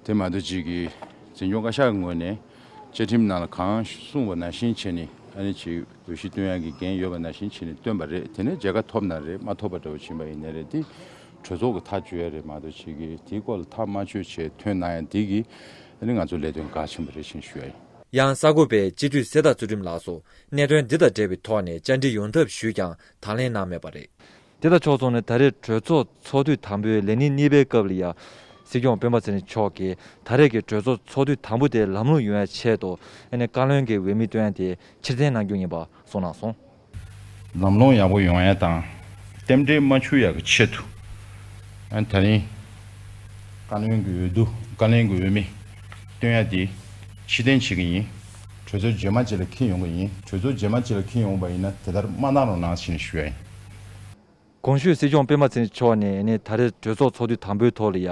དེ་མ་གཏོགས་ཅིག་གིས་འཛིན་སྐྱོང་བཀའ་ཤག་གི་ངོས་ནས་བཅའ་ཁྲིམས་ནང་ལ་གང་གསུངས་པ་ནང་བཞིན་བྱས་ནས། ཨ་ནི་ཅིག་འོས་གཞི་བཏོན་ཡག་གི་འགན་ཡོད་པ་ནང་བཞིན་བྱས་ནས་བཏོན་པ་རེད། དེ་ནས་མཇལ་ཁ་ཐོབ་ན་རེད། མ་ཐོབ་པ་འདྲ་བོ་ཕྱིན་པ་ཡིན་ནའི་རེད། དེ་གྲོས་ཚོགས་ཀྱིས་ཐག་གཅོད་ཡ་རེད་མ་གཏོགས་ཅིག་གིས་དེའི་སྐོར་ལ་ཐག་མ་གཅོད་བྱས་ཐོན་གནང་ཡ་འདི་གིས་ཨ་ནི་ང་ཚོ་ལས་དོན་འགལ་ཕྱིན་པ་རེད་ཅེས་ཞུ་ཡ་ཡིན། ཡང་གསར་འགོད་པས་སྤྱི་འཐུས་གསེར་རྟ་ཚུལ་ཁྲིམས་ལགས་སུ་གནད་དོན་འདི་དང་འབྲེལ་བའི་ཐོག་ནས་བཅར་འདྲི་ཡོང་ཐབས་ཞུས་ཀྱང་དང་ལེན་གནང་མེད་པ་རེད། དེ་དང་ཕྱོགས་མཚུངས་ནས་ད་རེས་གྲོས་ཚོགས་ཚོགས་དུས་དང་པོའི་ལས་ཉིན་གཉིས་པའི་སྐབས་ལ་ཡང་། སྲིད་སྐྱོང་སྤེན་པ་ཚེ་རིང་མཆོག་གིས་ད་རེས་ཀྱི་གྲོས་ཚོགས་ཚོགས་དུས་དང་པོ་དེ་ལམ་ལྷོང་ཡོང་ཡ་ཆེད་དུ། ཨ་ནི་བཀའ་བློན་གྱི་འོས་མི་བཏོན་ཡ་དེ་ཕྱིར་འཐེན་གནང་རྒྱུ་ཡིན་པ་གསུངས་གནང་སོང་། ལམ་ལྷོང་ཡག་པོ་ཡོང་ཡ་དང་། རྟེན་འབྲེལ་མ་འཆུག་ཡ་གི་ཆེད་དུ། ཨ་ནི་ད་རིང་བཀའ་བློན་གྱི་འོས་བསྡུ། བཀའ་བློན་གྱི་འོས་མི་བཏོན་ཡ་དེ་ཕྱིར་འཐེན་བྱེད་ཀྱི་ཡིན། གྲོས་ཚོགས་རྗེས་མ་ཅིག་ལ་འཁྱེར་ཡོང་གི་ཡིན། གྲོས་ཚོགས་རྗེས་མ་ཅིག་ལ་འཁྱེར་ཡོང་བ་ཡིན་ན་དེ་ལྟར་མ་གནང་རོགས་གནང་ཞེས་ཞུ་ཡ་ཡིན། གོང་ཞུས་སྲིད་སྐྱོང་སྤེན་པ་ཚེ་རིང་མཆོག་ནས་ནི་ད་རེས་གྲོས་ཚོགས་ཚོགས་དུས་དང་པོའི་ཐོག་ལ་ཡ།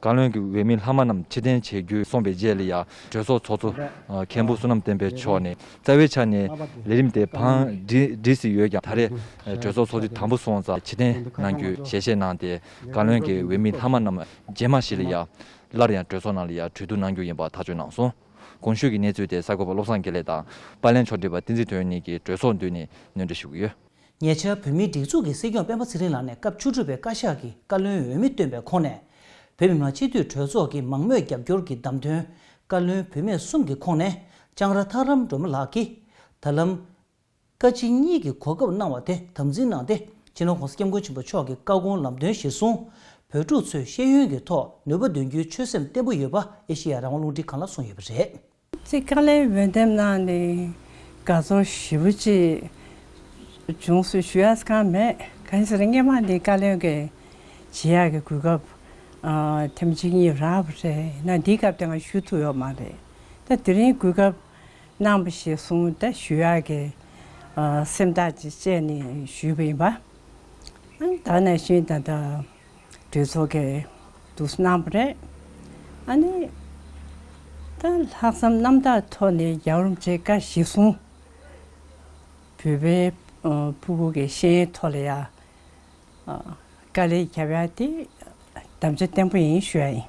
བཀའ་བློན་གྱི་འོས་མི་ལྷག་མ་རྣམས་ཕྱིར་འཐེན་བྱེད་རྒྱུ་གསུངས་པའི་རྗེས་ལ་ཡ། གྲོས་ཚོགས་ཚོགས་གཙོ་མཁན་པོ་བསོད་ནམས་བསྟན་འཕེལ་མཆོག་ནས་རྩ་བའི་ཆ་ནས་ལས་རིམ་དེ་བང་སྒྲིག་སྒྲིག་སྲིད་ཡོད་ཀྱང་། ད་རེས་གྲོས་ཚོགས་ཚོགས་དུས་དང་པོ་སོང་ཙང་ཕྱིར་འཐེན་གནང་རྒྱུ་ཞལ་བཞེས་གནང་སྟེ། བཀའ་བློན་གྱི་འོས་མི་ལྷག་མ་རྣམས་རྗེས་མ་ཞིག་ལ་ཡ། སླར་ཡང་གྲོས་ཚོགས་ནང་ལ་ཡ་གྲོས་བསྡུར་གནང་རྒྱུ་ཡིན་པ་ཐག་གཅོད་གནང་སོང་། གོང་ཞུས་ཀྱི་གནས་ཚུལ་དེ་གསར་འགོད་པ་བློ་བཟང་དགེ་ལེགས་དང་པར་ལེན་ཕྱོགས་སྒྲིག་པ་བསྟན་འཛིན་དོན་གཉིས་ཀྱིས་གྲོས་ཚོགས་མདུན་ནས་སྙན་སྒྲོན་ཞུ་གི་ཡོད། ཉེ་ཆར་བོད་མིའི་སྒྲིག་འཛུགས་ཀྱི་སྲིད་སྐྱོང་སྤེན་པ་ཚེ་རིང་ལགས་ནས་སྐབས་བཅུ་དྲུག་པའི་བཀའ་ཤག་གི་བཀའ་བློན་འོས་མི་བཏོན་པའི་ཁོངས་ནས། བོད་མི་མང་སྤྱི་འཐུས་གྲོས་ཚོགས་ཀྱི་མང་མོས་རྒྱབ་སྐྱོར་གྱི་བདམས་ཐོན་བཀའ་བློན་བུད་མེད་གསུམ་གྱི་ཁོངས་ནས་ལྕང་ར་ཐར་རམ་སྒྲོལ་མ་ལགས་ཀྱིས། ད་ལམ། བཀའ་སྤྱི་གཉིས་ཀྱི་གོ་སྐབས་གནང་བ་དེ་དམ་འཛིན་གནང་སྟེ། སྤྱི་ནོར་༸གོང་ས་༸སྐྱབས་མགོན་ཆེན་པོ་མཆོག་གི་བཀའ་དགོངས་ལམ་སྟོན་གཞིར་བཟུང་། བོད་ཕྲུག་ཚོས་ཤེས་ཡོན་གྱི་ཐོག་ནུས་པ་འདོན་རྒྱུའི་ཆོད་སེམས་བརྟན་པོ་ཡོད་པ་ཨེ་ཤེ་ཡ་རང་དབང་རླུང་འཕྲིན་ཁང་ལ་གསུངས་ཡོད་པ་རེད། ཚིག་བཀའ་ལན་འོས་འདེམས་གནང་ནས་དགའ་ཚོར་ཞེ་པོ་ཅིག་བྱུང་སོང་ཞུ་ཡ་གང་མེད། གང་ཟེར་སྔས་མ་འདི་བཀའ་བློན་གྱི་བྱེད་ཡག་གི་གོ་སྐབས་ཨ་ཐེངས་གཅིག་གཉིས་རག་པ་རེད་ན། འདིའི་སྐབས་དེ་ང་ཞུ་ཐུབ་ཡོད་མ་རེད། ད་དེ་རིང་གོ་སྐབས་གནང་བ་ཞིག་སོང་ད་ཞུ་ཡག་གི་ཨ་སེམས་ཐག་ཅིག་བཅད་ནས་ཞུས་པ་ཡིན་པ། ཨ་ད་ནང་བཞིན་ད་ལྟ་གྲོས་ཚོགས་ཀྱིས་འདུག་སེ་གནང་བ་རེད། ཨ་ནི་ད་ལྷག་བསམ་རྣམ་དག་ཐོག་ནས་རྒྱལ་བ་རིན་པོ་ཆེའི་བཀའ་གཞིར་བཟུང་། བོད་པའི་ཨ་ཕྲུ་གུ་གི་ཤེས་ཡོན་ཐོག་ལ་ཡ་ཨ་དཀའ་ལས་བརྒྱབ་ཡ་དེ་དམ་བཅའ་བརྟན་པོ་ཡིན་ཞུ་ཡ་ཡིན།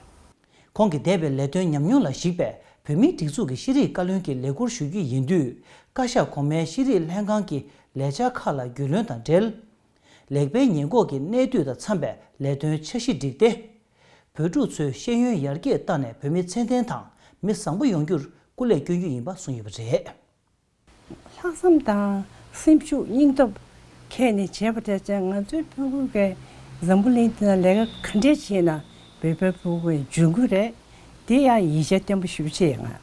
ཁོང་གིས་འདས་པའི་ལས་དོན་ཉམས་མྱོང་ལ་གཞིགས་པའི་བོད་མིའི་སྒྲིག་འཛུགས་ཀྱི་ཤེས་རིག་བཀའ་བློན་གྱི་ལས་ཁུར་ཞུ་རྒྱུ་ཡིན་དུས། བཀའ་ཤག་གོང་མའི་ཤེས་རིག་ལྷན་ཁང་གི་ལས་འཆར་ཁག་ལ་རྒྱུས་ལོན་དང་འབྲེལ། ལེགས་སྤེལ་ཉེས་འགོག་གི་གནད་སྡུད་དང་འཚམ་པའི་ལས་དོན་འཆར་གཞི་བསྒྲིགས་ཏེ། བོད་ཕྲུག་ཚོའི་ཤེས་ཡོན་ཡར་རྒྱས་བཏང་ནས་བོད་མི་ཚད་ལྡན་དང་མི་བཟང་པོ་ཡོང་རྒྱུར་སྐུ་ལས་སྐྱོན་རྒྱུ་ཡིན་པ་གསུངས་ཡོད་པ་རེད། ལྷག་བསམ་དང་སེམས་ཤུགས་སྙིང་སྟོབས་ཁྱེར་ནས་བྱས་པ་དེ་ཚོས་ང་ཚོའི་བོད་ཁུལ་གྱི་འཛམ་བུ་གླིང་འདི་ན་ལས་ཀ་ག་འདྲས་བྱས་ན་བོད་པའི་ཕྲུ་གུ་འཇོན་གྱི་རེད། དེ་ཡང་ཡིད་ཆེས་བརྟན་པོ་ཞེ་པོ་ཅིག་ཡོད་ང་།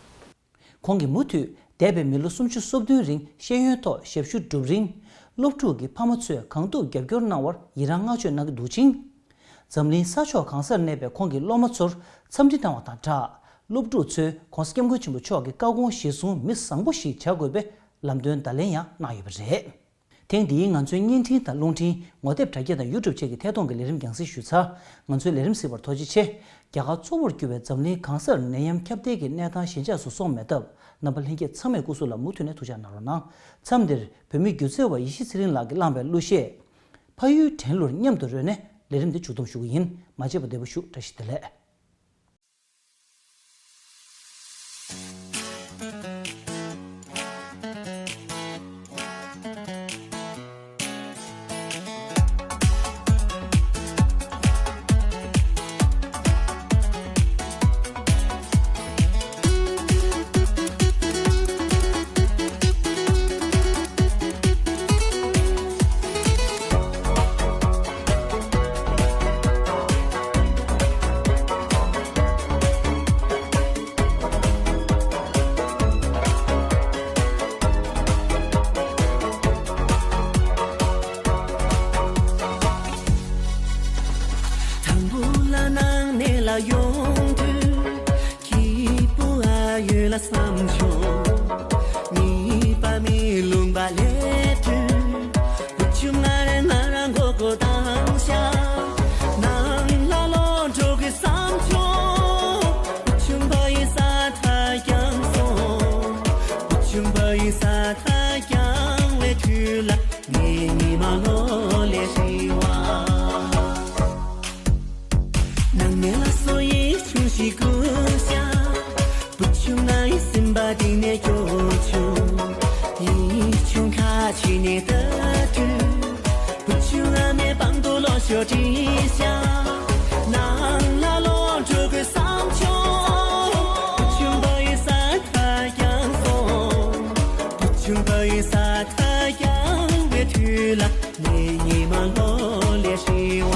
ཁོང་གིས་མུ་མཐུད་འདས་པའི་མི་ལོ་སུམ་ཅུ་སོ་བདུན་རིང་ཤེས་ཡོན་ཐོག་ཞབས་ཞུ་སྒྲུབ་རིང་། སློབ་ཕྲུག་གི་ཕ་མ་ཚོས་གང་ཐུབ་རྒྱབ་སྐྱོར་གནང་བར་ཡི་རང་བསྔགས་བརྗོད་གནང་གི་འདུག་ཅིང་། འཛམ་གླིང་ས་ཕྱོགས་གང་སར་གནས་པའི་ཁོང་གི་སློབ་མ་ཚོར་འཚམས་འདྲི་གནང་བ་དང་སྦྲགས། སློབ་ཕྲུག་ཚོས་༸གོང་ས་༸སྐྱབས་མགོན་ཆེན་པོ་མཆོག་གི་བཀའ་དགོངས་གཞིར་བཟུང་མི་བཟང་པོ་ཞིག་བྱ་དགོས་པའི་ལམ་སྟོན་བརྡ་ལན་ཡང་གནང་ཡོད་པ་རེད། ཐེངས་འདིའི་ང་ཚོའི་བརྙན་འཕྲིན་དང་རླུང་འཕྲིན། ངོ་དེབ་དྲ་རྒྱ་དང་ཡུ་ཊུབ་བཅས་ཀྱི་ཐད་གཏོང་གི་ལས་རིམ་རྒྱང་སྲིང་ཞུས་ཚར། ང་ཚོའི་ལས་རིམ་གཟིགས་པར་ཐུགས་རྗེ་ཆེ། རྒྱ་གར་གཙོ་བོར་གྱུར་པའི་འཛམ་གླིང་གང་སར་ནད་ཡམས་ཁྱབ་གདལ་གྱི་གནས་སྟངས་ཞི་འཇགས་སུ་སོང་མེད་སྟབས། རྣམ་པ་ལྷན་རྒྱས་ཚང་མས་སྐུ་གཟུགས་ལ་མུ་མཐུད་ནས་ཐུགས་ཅག་གནང་རོགས་གནང་། མཚམས་འདིར་བོད་མི་སྒྱུ་རྩལ་བ་ཡེ་ཤེས་ཚེ་རིང་ལགས་ཀྱིས་བླངས་པའི་གླུ་གཞས། ཕ་ཡུལ་དྲན་གླུར་མཉམ་དུ་རོལ་ནས་ལས་རིམ་འདི་མཇུག་བསྡོམས་ཞུ་གི་ཡིན། མ་བརྗེད་པར་བདེ་པོ་བཞུགས། བཀྲ་ཤིས་བདེ་ལེགས། པ་ལས་དུས། བུ་ཆུང་ང་རེ་ང་རང་མགོ་སྐོར་བཏང་ཤག་ནང་ལ་ལོག་འགྲོ་གི་བསམ་བྱུང་། བུ་ཆུང་བ་ཡི་ས་ཐག་རྒྱང་སོང་། བུ་ཆུང་བ་ཡི་ས་ཐག་རྒྱང་བའི་དུས་ལ། ངའི་ཉི་མ་ལོ་ལས་ཧྲིལ་བ། ནང་མེད་ལ་སོ་ཡི་ཆུང་ཞིག་ཀུ་ཤ། བུ་ཆུང་ང་ཡི་སེམས་པ་གཏིང་ནས་སྐྱོ་བྱུང་། ཡིད་ཆུང་ཁ་ཕྱེ་ནས་ལྟ་དུས། བུ་ཆུང་ང་མེ་པང་དུ་ལོ་ཤོ་བྲིས་ཤག་ནང་ལ་ལོག་འགྲོ་དགོས་བསམ་བྱུང་། བུ་ཆུང་བ་ཡི་ས་ཐག་རྒྱང་སོང་། བུ་ཆུང་བ་ཡི་ས་ཐག་རྒྱང་བའི་དུས་ལ། ངའི་ཉི་མ་ལོ་ལས་ཧྲིལ་བ།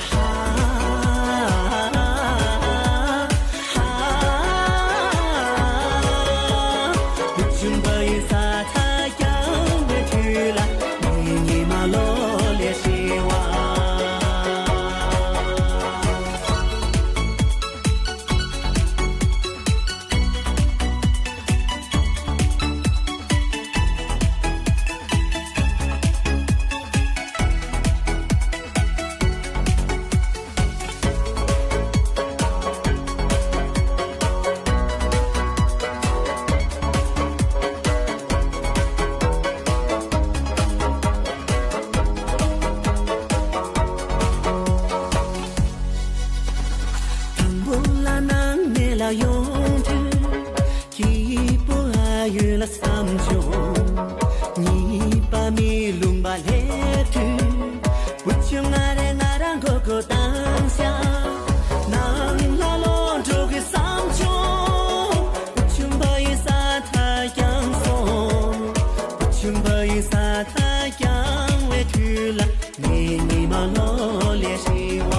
ཧ། ཧ། བུ་ཆུང་བ་ཡི་ས་ཐག་རྒྱང་བའི་དུས་ལ། ངའི་ཉི་མ་ལོ་ལས་ཧྲིལ་བ། དང་པོ་ལ་ནང་མེད་ལ་ཡོང་དུས། སྐྱིད་པོ་ཨ་ཡོད་ལ་བསམ་བྱུང་། གཉིས་པ་མི་ལུང་པ་སླེབས་དུས། བུ་ཆུང་ང་རེ་ང་རང་མགོ་སྐོར་བཏང་ཤག་ནང་ལ་ལོག་འགྲོ་གི་བསམ་བྱུང་། བུ་ཆུང་བ་ཡི་ས་ཐག་རྒྱང་སོང་། བུ་ཆུང་བ་ཡི་ས་ཐག་རྒྱང་བའི་དུས་ལ། ངའི་ཉི་མ་ལོ་ལས་ཧྲིལ་བ།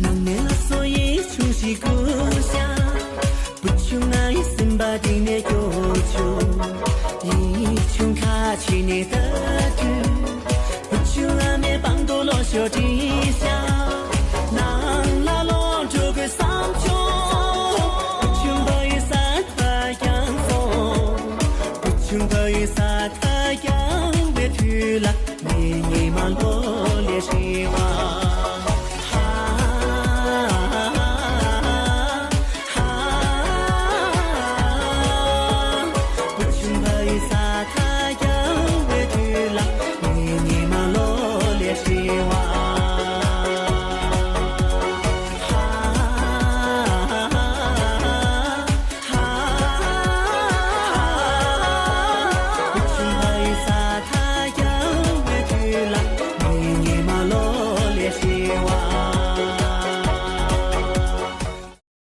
ནང་མེད་ལ་སོ་ཡི་ཆུང་ཞིག་ཀུ་ཤ། བུ་ཆུང་ང་ཡི་སེམས་པ་གཏིང་ནས་སྐྱོ་བྱུང་། ཡིད་ཆུང་ཁ་ཕྱེ་ནས་ལྟ་དུས། བུ་ཆུང་ང་མེ་པང་དུ་ལོ་ཤོ་བྲིས་ཤག་ནང་ལ་ལོག་འགྲོ་དགོས་བསམ་བྱུང་། བུ་ཆུང་བ་ཡི་ས་ཐག་རྒྱང་སོང་། བུ་ཆུང་བ་ཡི་ས་ཐག་རྒྱང་བའི་དུས་ལ། ངའི་ཉི་མ་ལོ་